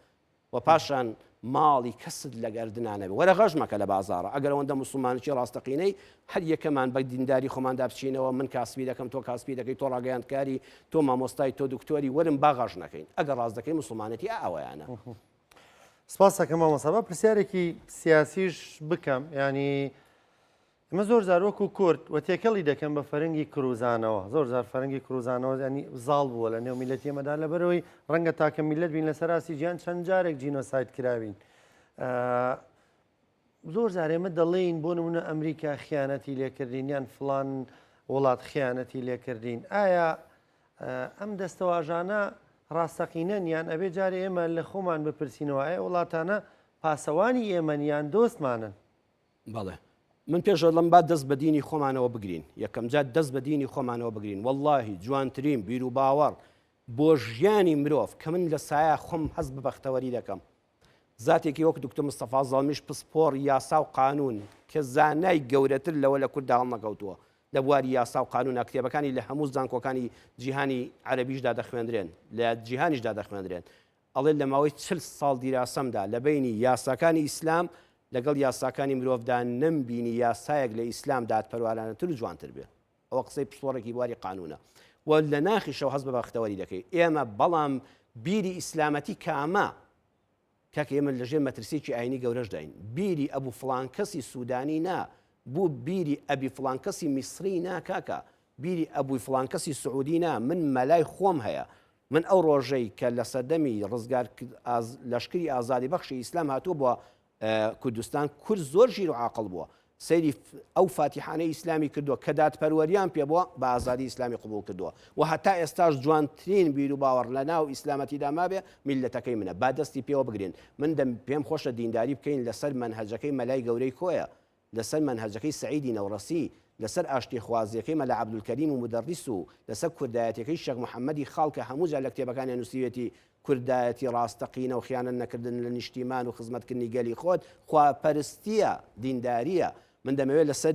و پاشان ماڵی کەست لە گەردنا نەبێ. وەرە غەش مەکە لە بازاڕا، ئەگەر ئەوەندە موسڵمانێکی ڕاستەقینەی، هەر یەکەمان بە دینداری خۆماندا بچینەوە، من کاسبی دەکەم، تۆ کاسبی دەکەی، تۆ ڕاگەیاندکاری، تۆ مامۆستای، تۆ دکتۆری، وەرن با غەش نەکەین. ئەگەر ڕاست دەکەی موسڵمانێتی ئا ئەوەیانە. سپاس دەکەم مامۆستا. با پرسیارێکی سیاسیش بکەم، یانی ئێمە زۆر جار وەکو کورد و تێکەڵی دەکەن بە فەرەنگی کروزانەوە، زۆر جار فەرەنگی کروزانەوە ینی زاڵ بووە لە نێو میلەتی ئێمەدا، لەبەرەوەی ڕەنگە تاکە میلەت بین لەسەر ئاستی جیهان چەند جارێک جینۆساید کراوین. زۆر جار ئێمە دەڵێین بۆ نمونە ئەمریکا خیانەتی لێکردین یان فڵان وڵات خیانەتی لێکردین. ئایا ئەم دەستەواژانە ڕاستەقینەن یان ئەبێ جارێ ئێمە لە خۆمان بپرسینەوە ئایا وڵاتانە پاسەوانی ئێمەن یان دۆستمانن؟ بەڵێ من پێش ئەڵێم با دەست بە دینی خۆمانەوە بگرین یەکەم جار دەست بە دینی خۆمانەوە بگرین وەڵڵاهی جوانترین بیر و باوەڕ بۆ ژیانی مرۆڤ کە من لە سایە خۆم هەست بە بەختەوەری دەکەم زاتێکی وەک دکتۆر مستەفا زەڵمیش پسپۆڕ یاسا و قانون کە زانای گەورەتر لەوە لە کورددا هەڵنەکەوتووە لە بواری یاسا و قانونا کتێبەکانی لە هەموو زانکۆکانی جیهانی عەرەبیشدا دەخوێندرێن لە جیهانیشدا دەخوێندرێن ئەڵێ لە ماوەی 40 ساڵ دیراسەمدا لە بەینی یاساکانی ئیسلام لەگەڵ یاساکانی مرۆڤدا نەمبینی یاسایەک لە ئیسلام دادپەروارانەتر و جوانتر بێ. ئەوە قسەی پسپۆڕێکی بواری قانونە و لە ناخیشەوە هەست بە بەختەوەری دەکەی. ئێمە بەڵام بیری ئیسلامەتی کامە؟ کاکە ئێمە لەژێر مەترسیەکی ئاینی گەورەشداین. بیری ئەبو فڵان کەسی سودانی نا، بو بیری ئەبی فڵان کەسی میسری نا کاکە، بیری ئەبوی فڵان کەسی سعودی نا، من مەلای خۆم هەیە. من ئەو ڕۆژەی کە لە سەردەمی ڕزگار لەشکری ئازادی بەخشی ئیسلام هاتووە بۆ کوردستان، کورد زۆر ژیر و عاقڵ بووە. سەیری ئەو فاتیحانەی ئیسلامی کردووە کە دادپەروەریان پێ بووە بە ئازادی ئیسلامی قبوڵ کردووە و هەتا ئێستاش جوانترین بیروباوەڕ لە ناو ئیسلامەتیدا مابێ میللەتەکەی منە با دەستی پێوە بگرین من دەم پێم خۆشە دینداری بکەین لەسەر مەنهەجەکەی مەلای گەورەی کۆیە لەسەر مەنهەجەکەی سەعیدی نەوڕەسی لەسەر ئاشتیخوازیەکەی مەلا عەبدولکەریم و مودەڕیس و لەسەر کوردایەتیەکەی شێخ محەمەدی خاڵ کە هەموو جار لە کتێبەکانیا نووسیوێتی کوردایەتی ڕاستەقینە و خیانەت نەکردن لە نیشتیمان و خزمەتکردنی گەلی خۆت خواپەرستیە، دینداریە. من دەمەوێت لەسەر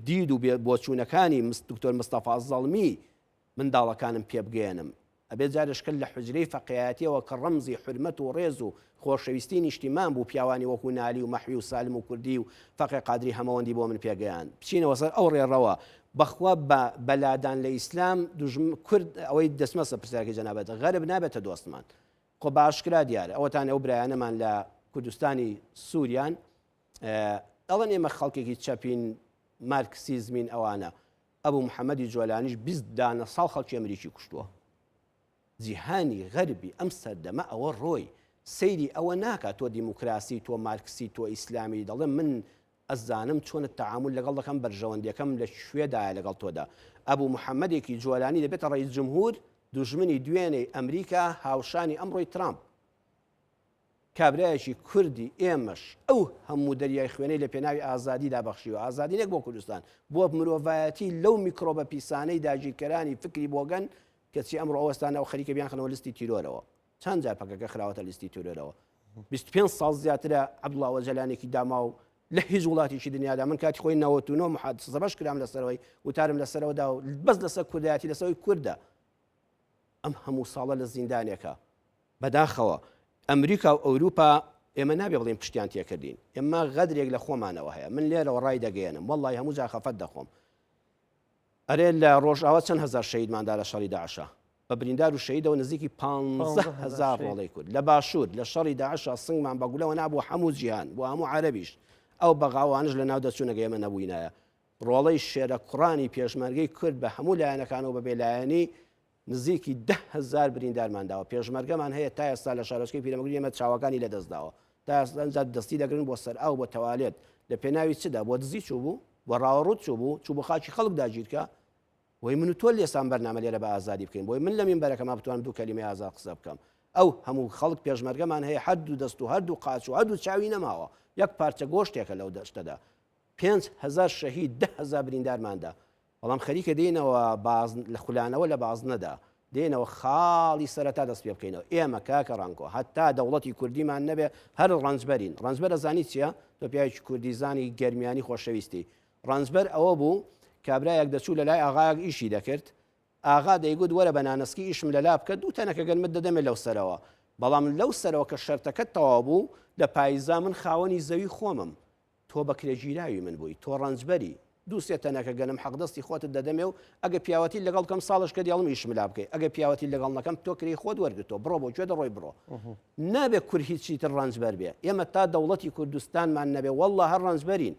دید و بۆچوونەکانی دکتۆر مستەفا زەڵمی منداڵەکانم پێبگەیەنم. ئەبێ جارێ شکل لە حوجرەی فەقێیایەتیەوە کە ڕەمزی حورمەت و ڕێز و خۆشەویستی نیشتیمان بوو پیاوانی وەکو نالی و مەحوی و سالم و کوردی و فەقێ قادری هەمەوەندی بۆ من پێگەیاند بچینەوە سەر ئەو ڕێڕەوە بەخوا بە بە لادان لە ئیسلام دوژم کورد ئەوەی دەچمە سەر پرسیارەکەی جەنابت غەرب نابێتە دۆستمان خۆ بە ئاشکرا دیارە ئەوەتان ئەو برایانەمان لە کوردستانی سووریان ئەڵەن ئێمە خەڵکێکی چەپین مارکسیزمین ئەوانە ئەبوو محەممەدی جۆلانیش 20 دانە ساڵ خەڵکی ئەمریکی کوشتووە جیهانی غەربی ئەم سەردەمە ئەوە ڕۆی سەیری ئەوە ناکا تۆ دیموکراسی تۆ مارکسی تۆ ئیسلامی دەڵێ من ئەزانم چۆنت تەعامول لەگەڵ دەکەم بەرژەوەندیەکەم لە کوێدایە لەگەڵ تۆدا ئەبو محەمەدێکی جۆلانی دەبێتە ڕەئیس جمهور دوژمنی دوێنێی ئەمریکا هاوشانی ئەمڕۆی ترامپ کابرایەکی کوردی ئێمەش ئەو هەموو دەریای خوێنەی لە پێناوی ئازادیدا بەخشیوە، ئازادی نەک بۆ کوردستان، بۆ مرۆڤایەتی لەو میکرۆبە پیسانەی داگیرکەرانی فکری بۆگەن، کەچی ئەمڕۆ ئەوەستانە و خەریکە بیانخەنەوە لیستی تیرۆرەوە. چەند جار پەکەکە خراوەتە لیستی تیرۆرەوە؟ 25 ساڵ زیاترە عەبدوڵا ئۆجەلانێکی داماو لە هیچ وڵاتێکی دنیادا من کاتی خۆی 99 محادثە بەش کرام لەسەرەوەی وتارم لەسەرەوە دا و بەس لەسەر کوردایەتی لەسەرەوەی کوردە ئەم هەموو ساڵە لە زیندانێکە بەداخەوە ئەمریکا و ئەوروپا ئێمە نابێ بڵێین پشتیان تێکردین ئێمە غەدرێک لە خۆمانەوە هەیە من لێرەوە ڕای دەگەیەنم وەڵی هەموو جار خەفەت دەخۆم ئەرێ لە ڕۆژئاوا چەند هەزار شەهیدماندا لە شەڕی داعشا بە بریندار و شەهیدەوە نزیکی 15 هەزار ڕۆڵەی کورد لە باشوور لە شەڕی داعشا سنگمان بە گولەوە نابوو هەموو جیهان بۆ هەموو عەرەبیش ئەو بەغاوانش لە ناو دەچوونەگە ئێمە نەبووینایە ڕۆڵەی شێرە کوڕانی پێشمەرگەی کورد بە هەموو لایەنەکانەوە بە بێلایەنی نزیکی 10,000 بریندارمان داوە، پێشمەرگەمان هەیە تا ئێستا لە شارۆچکەی پیرەمەگروی ئێمە چاوەکانی لەدەست داوە، تا ئێستا دەستی دەگرن بۆ سەرئاو بۆ تەوالێت، لە پێناوی چدا؟ بۆ دزی چووبوو؟ بۆ ڕاوەڕووت چووبوو؟ چوو بۆ خاکی خەڵک داگیرکا؟ بۆی من و تۆ لێسان بەرنامە لێرە بە ئازادی بکەین، بۆی من لە مینبەرەکەما بتوانم دوو کەلیمەی ئازاد قسە بکەم. ئەو هەموو خەڵک پێشمەرگەمان هەیە هەردوو دەست و هەردوو قاچ و هەردوو چاوی نەماوە، یەک پارچە گۆشتێکە لەو دەشتەدا. 5000 شەهید 10,000 بریندارمان دا. بەڵام خەریکە دێینەوە باز لە خولانەوە لە بازنەدا دێینەوە خاڵی سەرەتا دەست پێ بکەینەوە ئێمە کاکە ڕانکۆ هەتا دەوڵەتی کوردیمان نەبێ هەر ڕەنجبەرین ڕەنجبەر ئەزانی چییە تۆ پیاوێکی کوردیزانی گەرمیانی خۆشەویستی ڕەنجبەر ئەوە بوو کابرایەک دەچوو لە لای ئاغایەک ئیشی دەکرد ئاغا دەیگوت وەرە بە نانەسکی ئیشم لەلا بکە دوو تەنەکە گەنمت دەدەمێ لەو سەرەوە بەڵام لەو سەرەوە کە شەرتەکەت تەواو بوو لە پاییزا من خاوەنی زەوی خۆمم تۆ بەکرێگیراوی من بووی، تۆ ڕەنجبەری، دوو سێ تەنەکە گەنم حەقدەستی خۆتت دەدەمێ و ئەگە پیاوەتیت لەگەڵ بکەم ساڵش کە دێڵم ئیشم لا بکەی، ئەگە پیاوەتیت لەگەڵ نەکەم تۆ کرێی خۆت وەرگرتووە، بڕۆ بۆ کوێ دەڕۆی بڕۆ. نابێ کورد هیچی تر ڕەنجبەر بێ. ئێمە تا دەوڵەتی کوردستانمان نەبێ وەڵڵا هەر ڕەنجبەرین.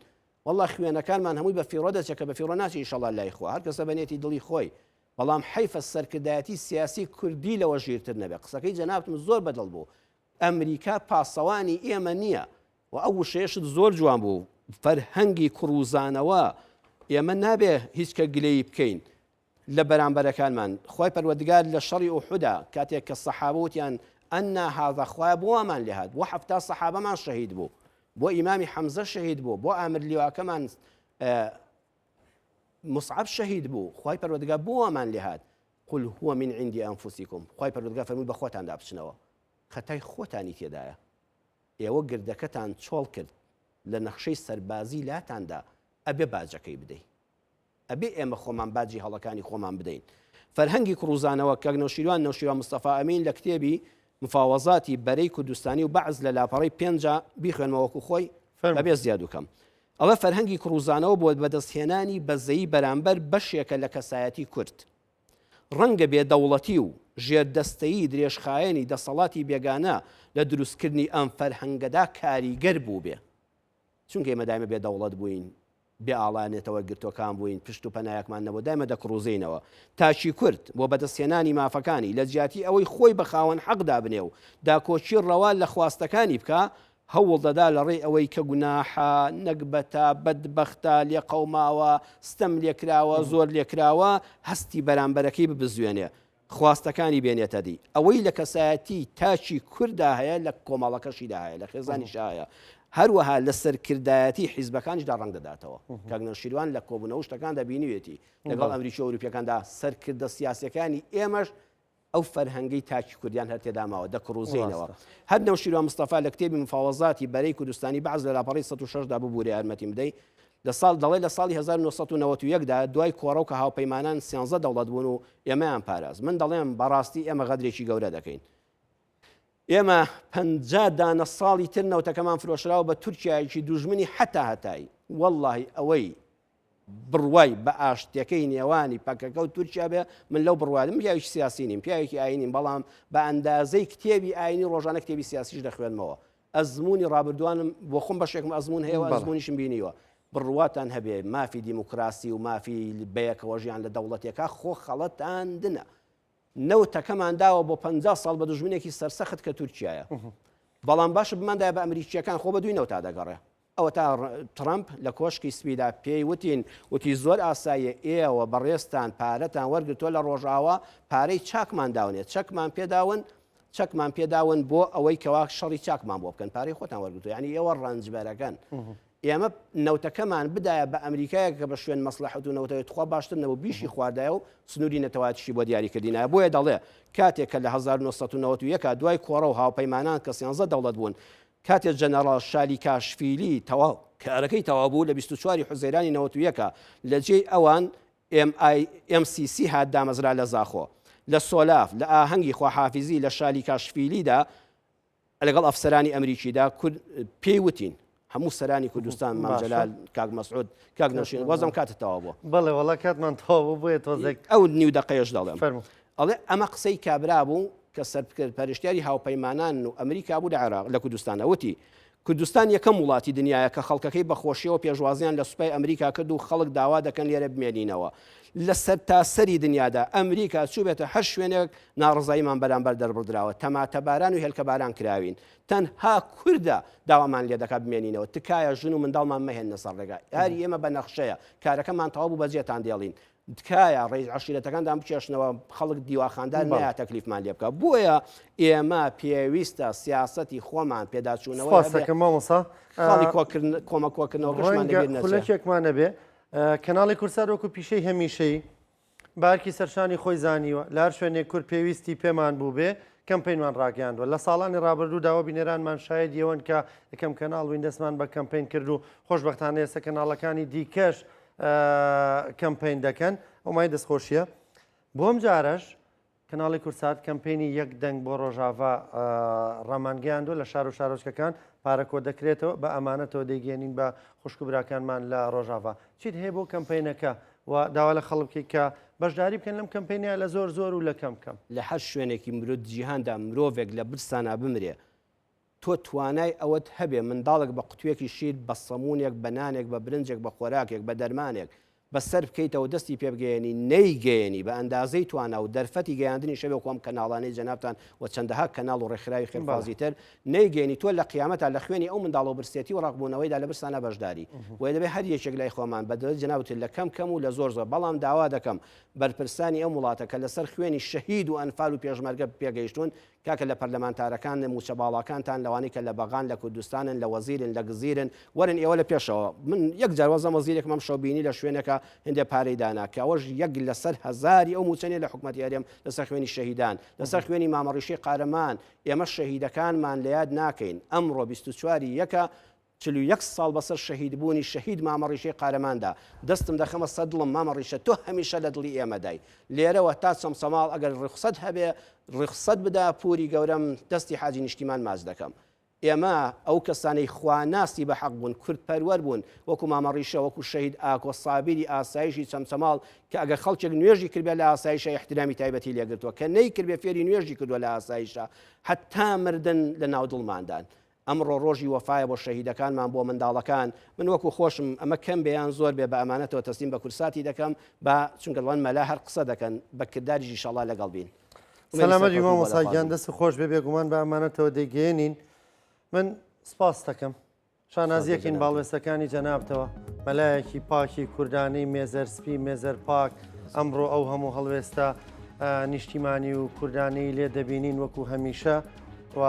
وەڵڵا خوێنەکانمان هەمووی بە فیڕۆ دەچێ کە بە فیڕۆ ناچێ ئیشەڵا لای خوا هەر کەسە بە نێتی دڵی خۆی. بەڵام حەیفە سەرکردایەتی سیاسی کوردی لەوە ژیرتر نەبێ. قسەکەی جەنابتم زۆر بەدڵ بوو. ئەمریکا پاسەوانی ئێمە نییە. وە ئەو وشەیەشت زۆر جوان بوو فەرهەنگی کوڕوزانەوە ئێمە نابێ هیچ کە گلەیی بکەین لە بەرامبەرەکانمان خوای پەروەردگار لە شەڕی ئوحودا کاتێک کە سەحابە وتیان ئەنا هاذا خوایە بۆ وامان لێهات بۆ 70 سەحابەمان شەهید بوو بۆ ئیمامی حەمزە شەهید بوو بۆ ئامر لیواکەمان مصعب شەهید بوو خوای پەروەردگار بۆ وامان لێهات قل هو من عند انفسكم خوای پەروەردگار فەرمووی بە خۆتاندا بچنەوە خەتای خۆتانی تێدایە ئێوە گردەکەتان چۆڵ کرد لە نەخشەی سەربازی لاتاندا ئەبێ باجەکەی بدەی ئەبێ ئێمە خۆمان باجی هەڵەکانی خۆمان بدەین فەرهەنگی کڕوزانەوە کاک نەوشیروان نەوشیروان مستەفا ئەمین لە کتێبی مفاوەزاتی بەرەی کوردستانی و بەعس لە لاپەڕەی پێنجا بیخوێنمەوە وەکو خۆی بەبێ زیاد و کەم ئەڵێ فەرهەنگی کڕوزانەوە بۆ بەدەستهێنانی بەزەیی بەرامبەر بەشێکە لە کەسایەتی کورد ڕەنگە بێ دەوڵەتی و ژێردەستەیی درێژخایەنی دەسەڵاتی بێگانە لە دروستکردنی ئەم فەرهەنگەدا کاریگەر بووبێ. چونکە ئێمە دایمە بێ دەوڵەت بووین، بێ ئاڵا نەتەوە یەکگرتووەکان بووین، پشت و پەنایەکمان نەبوو، دایمە دەکڕوزێینەوە. تاکی کورد بۆ بەدەستهێنانی مافەکانی، لە جیاتی ئەوەی خۆی بە خاوەن حەق دابنێ و داکۆکی ڕەوا لە خواستەکانی بکا، هەوڵ دەدا لە ڕێی ئەوەی کە گوناحە، نەگبەتە، بەدبەختە، لێقەوماوە، ستەم لێکراوە، زۆر لێکراوە، هەستی بەرامبەرەکەی ببزوێنێ، خواستەکانی بێنێتە دی. ئەوەی لە کەسایەتی تاکی کورددا هەیە لە کۆمەڵەکەشیدا هەیە، لە خێزانیشدا هەیە، هەروەها لە سەرکردایەتی حیزبەکانیشدا ڕەنگ دەداتەوە. کاک نەوشیروان لە کۆبوونەوە و شتەکاندا بینیوێتی لەگەڵ ئەمریکی و ئەوروپییەکاندا سەرکردە سیاسییەکانی ئێمەش ئەو فەرهەنگەی تاکی کوردیان هەر تێدا ماوە، دەکڕوزێینەوە. ڕاستە. هەر نەوشیروان مستەفا لە کتێبی مفاوەزاتی بەرەی کوردستانی بەعس لە لاپەڕەی 106 دا ببورە یارمەتیم بدەی لە ساڵ دەڵێ لە ساڵی 1991 دا دوای کۆڕەو کە هاوپەیمانان سیانزە دەوڵەت بوون و ئێمەیان پاراست من دەڵێم بەڕاستی ئێمە غەدرێکی گەورە دەکەین ئێمە 50 دانە ساڵی تر نەوتەکەمان فرۆشراوە بە تورکیایەکی دوژمنی هەتا هەتایی وەڵڵاهی ئەوەی بڕوای بە ئاشتیەکەی نێوانی پەکەکە و تورکیا بێ من لەو بڕوایە من پیاوێکی سیاسی نیم پیاوێکی ئاینیم بەڵام بە ئەندازەی کتێبی ئاینی ڕۆژانە کتێبی سیاسیش دەخوێنمەوە ئەزمموی ڕابردوانم بۆ خۆم بەشێکم ئەزمون هەیە و ئەزمونیشم بینیوە بڕواتان هەبێ مافی دیموکراسی و مافی بەیەکەوە ژیان لە دەوڵەتێکا خۆ خەڵەتاندنە نەوتەکەمان داوە بۆ 50 ساڵ بە دوژمنێکی سەرسەخت کە تورکیایە بەڵام باشە بماندایە بە ئەمریکیەکان خۆ بە دوی نەوتا دەگەڕێ ئەوەتا تڕەمپ لە کۆشکی سپیدا پێی وتین، وتی زۆر ئاساییە ئێوە بەڕێزتان پارەتان وەرگرتووە لە ڕۆژئاوا، پارەی چاکمان داونێ، چەکمان پێداون، چەکمان پێداون بۆ ئەوەی کەوا شەڕی چاکمان بۆ بکەن، پارەی خۆتان وەرگرتووە، یانی ئێوە ڕەنجبەرەکەن. ئێمە نەوتەکەمان بدایە بە ئەمریکایەک کە بە شوێن مەسڵەحەت و نەوتەوەی تخوا باشتر نەبوو بیشی خواردایە و سنووری نەتەوایەتیشی بۆ دیاری کردینایە. بۆیە دەڵێ کاتێک کە لە 1991 دوای کۆڕەو هاوپەیمانان کە سیانزە دەوڵەت بوون کاتێ جەنەڕاڵ شالیکاشفیلی تەواو کارەکەی تەواو بوو لە 24 ی حوزەیرانی 91 لە جێی ئەوان MIMCC هات دامەزرا لە زاخۆ لە سۆلاف لە ئاهەنگی خواحافیزی لە شالیکاشفیلیدا لەگەڵ ئەفسەرانی ئەمریکیدا کورد پێی وتین هەموو سەرانی کوردستان مام جەلال کاک مەسعود کاک نەوشین وازم کاتت تەواو بووە. بەڵێ وەڵا کاتمان تەواو بوو بۆیە تۆزێک. ئەو نیو دەقەیەش دەڵێم. فەرموو. ئەڵێ ئەمە قسەی کابرا بوو کە سەرپەرشتیاری هاوپەیمانان و ئەمریکا بوو لە عێراق لە کوردستانە وتی کوردستان یەکەم وڵاتی دنیایە کە خەڵکەکەی بە خۆشیەوە پێشوازیان لە سوپای ئەمریکا کرد و خەڵک داوا دەکەن لێرە بمێنینەوە لە سەرتاسەری دنیادا ئەمریکا چووبێتە هەر شوێنێک ناڕەزاییمان بەرامبەر دەربڕدراوە تەماتەباران و هێلکەباران کراوین تەنها کوردە داوامان لێ دەکات بمێنینەوە تکایە ژن و منداڵمان مەهێننە سەر ڕێگا یاری ئێمە بە نەخشەیە کارەکەمان تەواو بوو بەجێتان دێڵین تکایە ڕێز عەشیرەتەکانتان بکێشنەوە خەڵک دیواخاندار نایە تەکلیفمان لێ بکە بۆیە ئێمە پێویستە سیاسەتی خۆمان پێداچوونەوە سپاسەکەم مامۆستا خاڵی کۆکردن کۆمە کۆکردنەوەکەشمان ڕەنگە لەبیر نەچێ. خولەکێکمان نەبێ کەناڵی کوردسات وەکو پیشەی هەمیشەی بە ئەرکی سەرشانی خۆی زانیوە، لە هەر شوێنێک کورد پێویستی پێمان بووبێ، کەمپەینمان ڕاگەیاندووە. لە ساڵانی ڕابردوودا وە بینەرانمان شایەدی ئەوەن کە یەکەم کەناڵ بووین دەستمان بە کەمپەین کرد و خۆشبەختانە ئێستا کەناڵەکانی دیکەش کەمپەین دەکەن. ئەو مایەی دەستخۆشییە. بۆ ئەمجارەش کەناڵی کوردسات کەمپەینی یەک دەنگ بۆ ڕۆژاڤا ڕامانگەیاندووە، لە شار و شارۆچکەکان پارە کۆدەکرێتەوە، بە ئەمانەتەوە دەیگەیەنین بە خوشک و براکانمان لە ڕۆژاڤا. چیت هەیە بۆ کەمپەینەکە و داوا لە خەڵک بکەیت کە بەشداری بکەن لەم کەمپەینە لە زۆر زۆر و لە کەم کەم؟ لە هەر شوێنێکی مرۆ جیهاندا مرۆڤێک لە برسانا بمرێ تۆ توانای ئەوەت هەبێ منداڵێک بە قوتوێکی شیر، بە سەموونێک، بە نانێک، بە برنجێک، بە خۆراکێک، بە دەرمانێک، بە سەر بکەیتەوە دەستی پێ بگەیەنی، نەیگەیەنی بە ئەندازەی توانا و دەرفەتی گەیاندنیش هەبێ وەکو ئەم کەناڵانەی جەنابتان و چەندەها کەناڵ و ڕێکخراوی خێرخوازی تر، نەیگەیەنی تۆ لە قیامەتا لە خوێنی ئەو منداڵە و برسێتی و ڕەقبوونەوەیدا لە برسانا بەشداری. بۆیە دەبێ هەر یەکێک لای خۆمان بە دەست جەنابت لە کەم کەم و لە زۆر زۆر بەڵام داوا دەکەم بەرپرسانی ئەم وڵاتە کە لەسەر خوێنی شەهید و ئەنفال و پێشمەرگە پێگەیشتوون کاکە لە پەرلەمانتارەکان لە موچە باڵاکانتان لەوانەی کە لە بەغان لە کوردستانن لە وەزیرن لە گزیرن وەرن ئێوە لە پێشەوە من یەک جار وەزم وەزیرێکم ئەم شەو بینی لە شوێنێکە هندێ پارەی دانا کە ئەوەش یەک لەسەر هەزاری ئەو موچە نیە لە حکومەتی هەرێم لەسەر خوێنی شەهیدان لەسەر خوێنی مامەڕیشەی قارەمان ئێمە شەهیدەکانمان لە یاد ناکەین ئەمڕۆ 24 یەکە 41 ساڵ بەسەر شەهیدبوونی شەهید مامە ڕیشەی قارەماندا، دەستم دەخەمە سەر دڵم، مامە ڕیشە تۆ هەمیشە لە دڵی ئێمەدای. لێرەوە تا چەمچەماڵ ئەگەر ڕوخسەت هەبێ، ڕوخسەت بدە پووری گەورەم، دەستی حاجی نیشتیمان ماچ دەکەم. ئێمە ئەو کەسانەی خواناسی بە حەق بوون، کوردپەروەر بوون، وەکوو مامە ڕیشە، وەکوو شەهید ئاکۆ سابیری ئاسایشی چەمچەماڵ کە ئەگەر خەڵکێک نوێژی کردبێ لە ئاسایشا ئیحترامی تایبەتی لێ گرتووە، کە نەیکردبێ فێری نوێژی کردووە لە ئاسایشا، هەتا مردن لە ناو دڵماندان. ئەمڕۆ ڕۆژی وەفایە بۆ شەهیدەکانمان بۆ منداڵەکان من وەکو خۆشم ئەمە کەم بێ یان زۆر بێ بە ئەمانەتەوە تەسلیم بە کورساتی دەکەم با چونکە دەڵێن مەلا هەر قسە دەکەن بە کرداریش ئیشەڵا لەگەڵ بین. سەلامەت بی مامۆستا گیان دەست خۆش بێ بێگومان بە ئەمانەتەوە دەیگەیەنین من. سپاست دەکەم. شانازیەکەین بە هەڵوێستەکانی جەنابتەوە. مەلایەکی پاکی کوردانەی مێزەر سپی مێزەر پاک ئەمڕۆ ئەو هەموو هەڵوێستە نیشتیمانی و کوردانەی لێ دەبینین وەکو هەمیشە و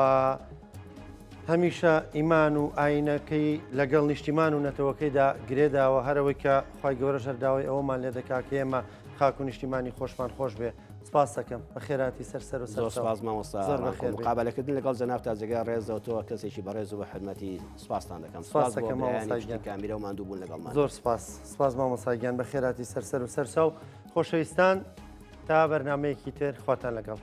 هەمیشە ئیمان و ئاینەکەی لەگەڵ نیشتیمان و نەتەوەکەیدا گرێداوە هەرەوەی کە خی گەورە ژەرداوای ئەوەمان لێ دەکا کە ئێمە خاک و نیشتیمانی خۆشمان خۆش بێ. سپاس دەکەم بەخێراتی سەر سەر و سەر زۆر سپاس مامۆستا زۆر بەخێر بێی. مقابەلەکردن لەگەڵ جەنابتا جێگای ڕێزەوە تۆ کەسێکی بەڕێز و بە حورمەتی سپاستان دەکەم سپاس سپاس بۆ دەکەم برایانی مامۆستا پشتی گیان. کامیرە و ماندوو بوون لەگەڵمان. زۆر سپاس سپاس مامۆستا گیان بەخێراتی سەر سەر و سەر چاو خۆشەویستان تا بەرنامەیەکی تر خواتان لەگەڵ.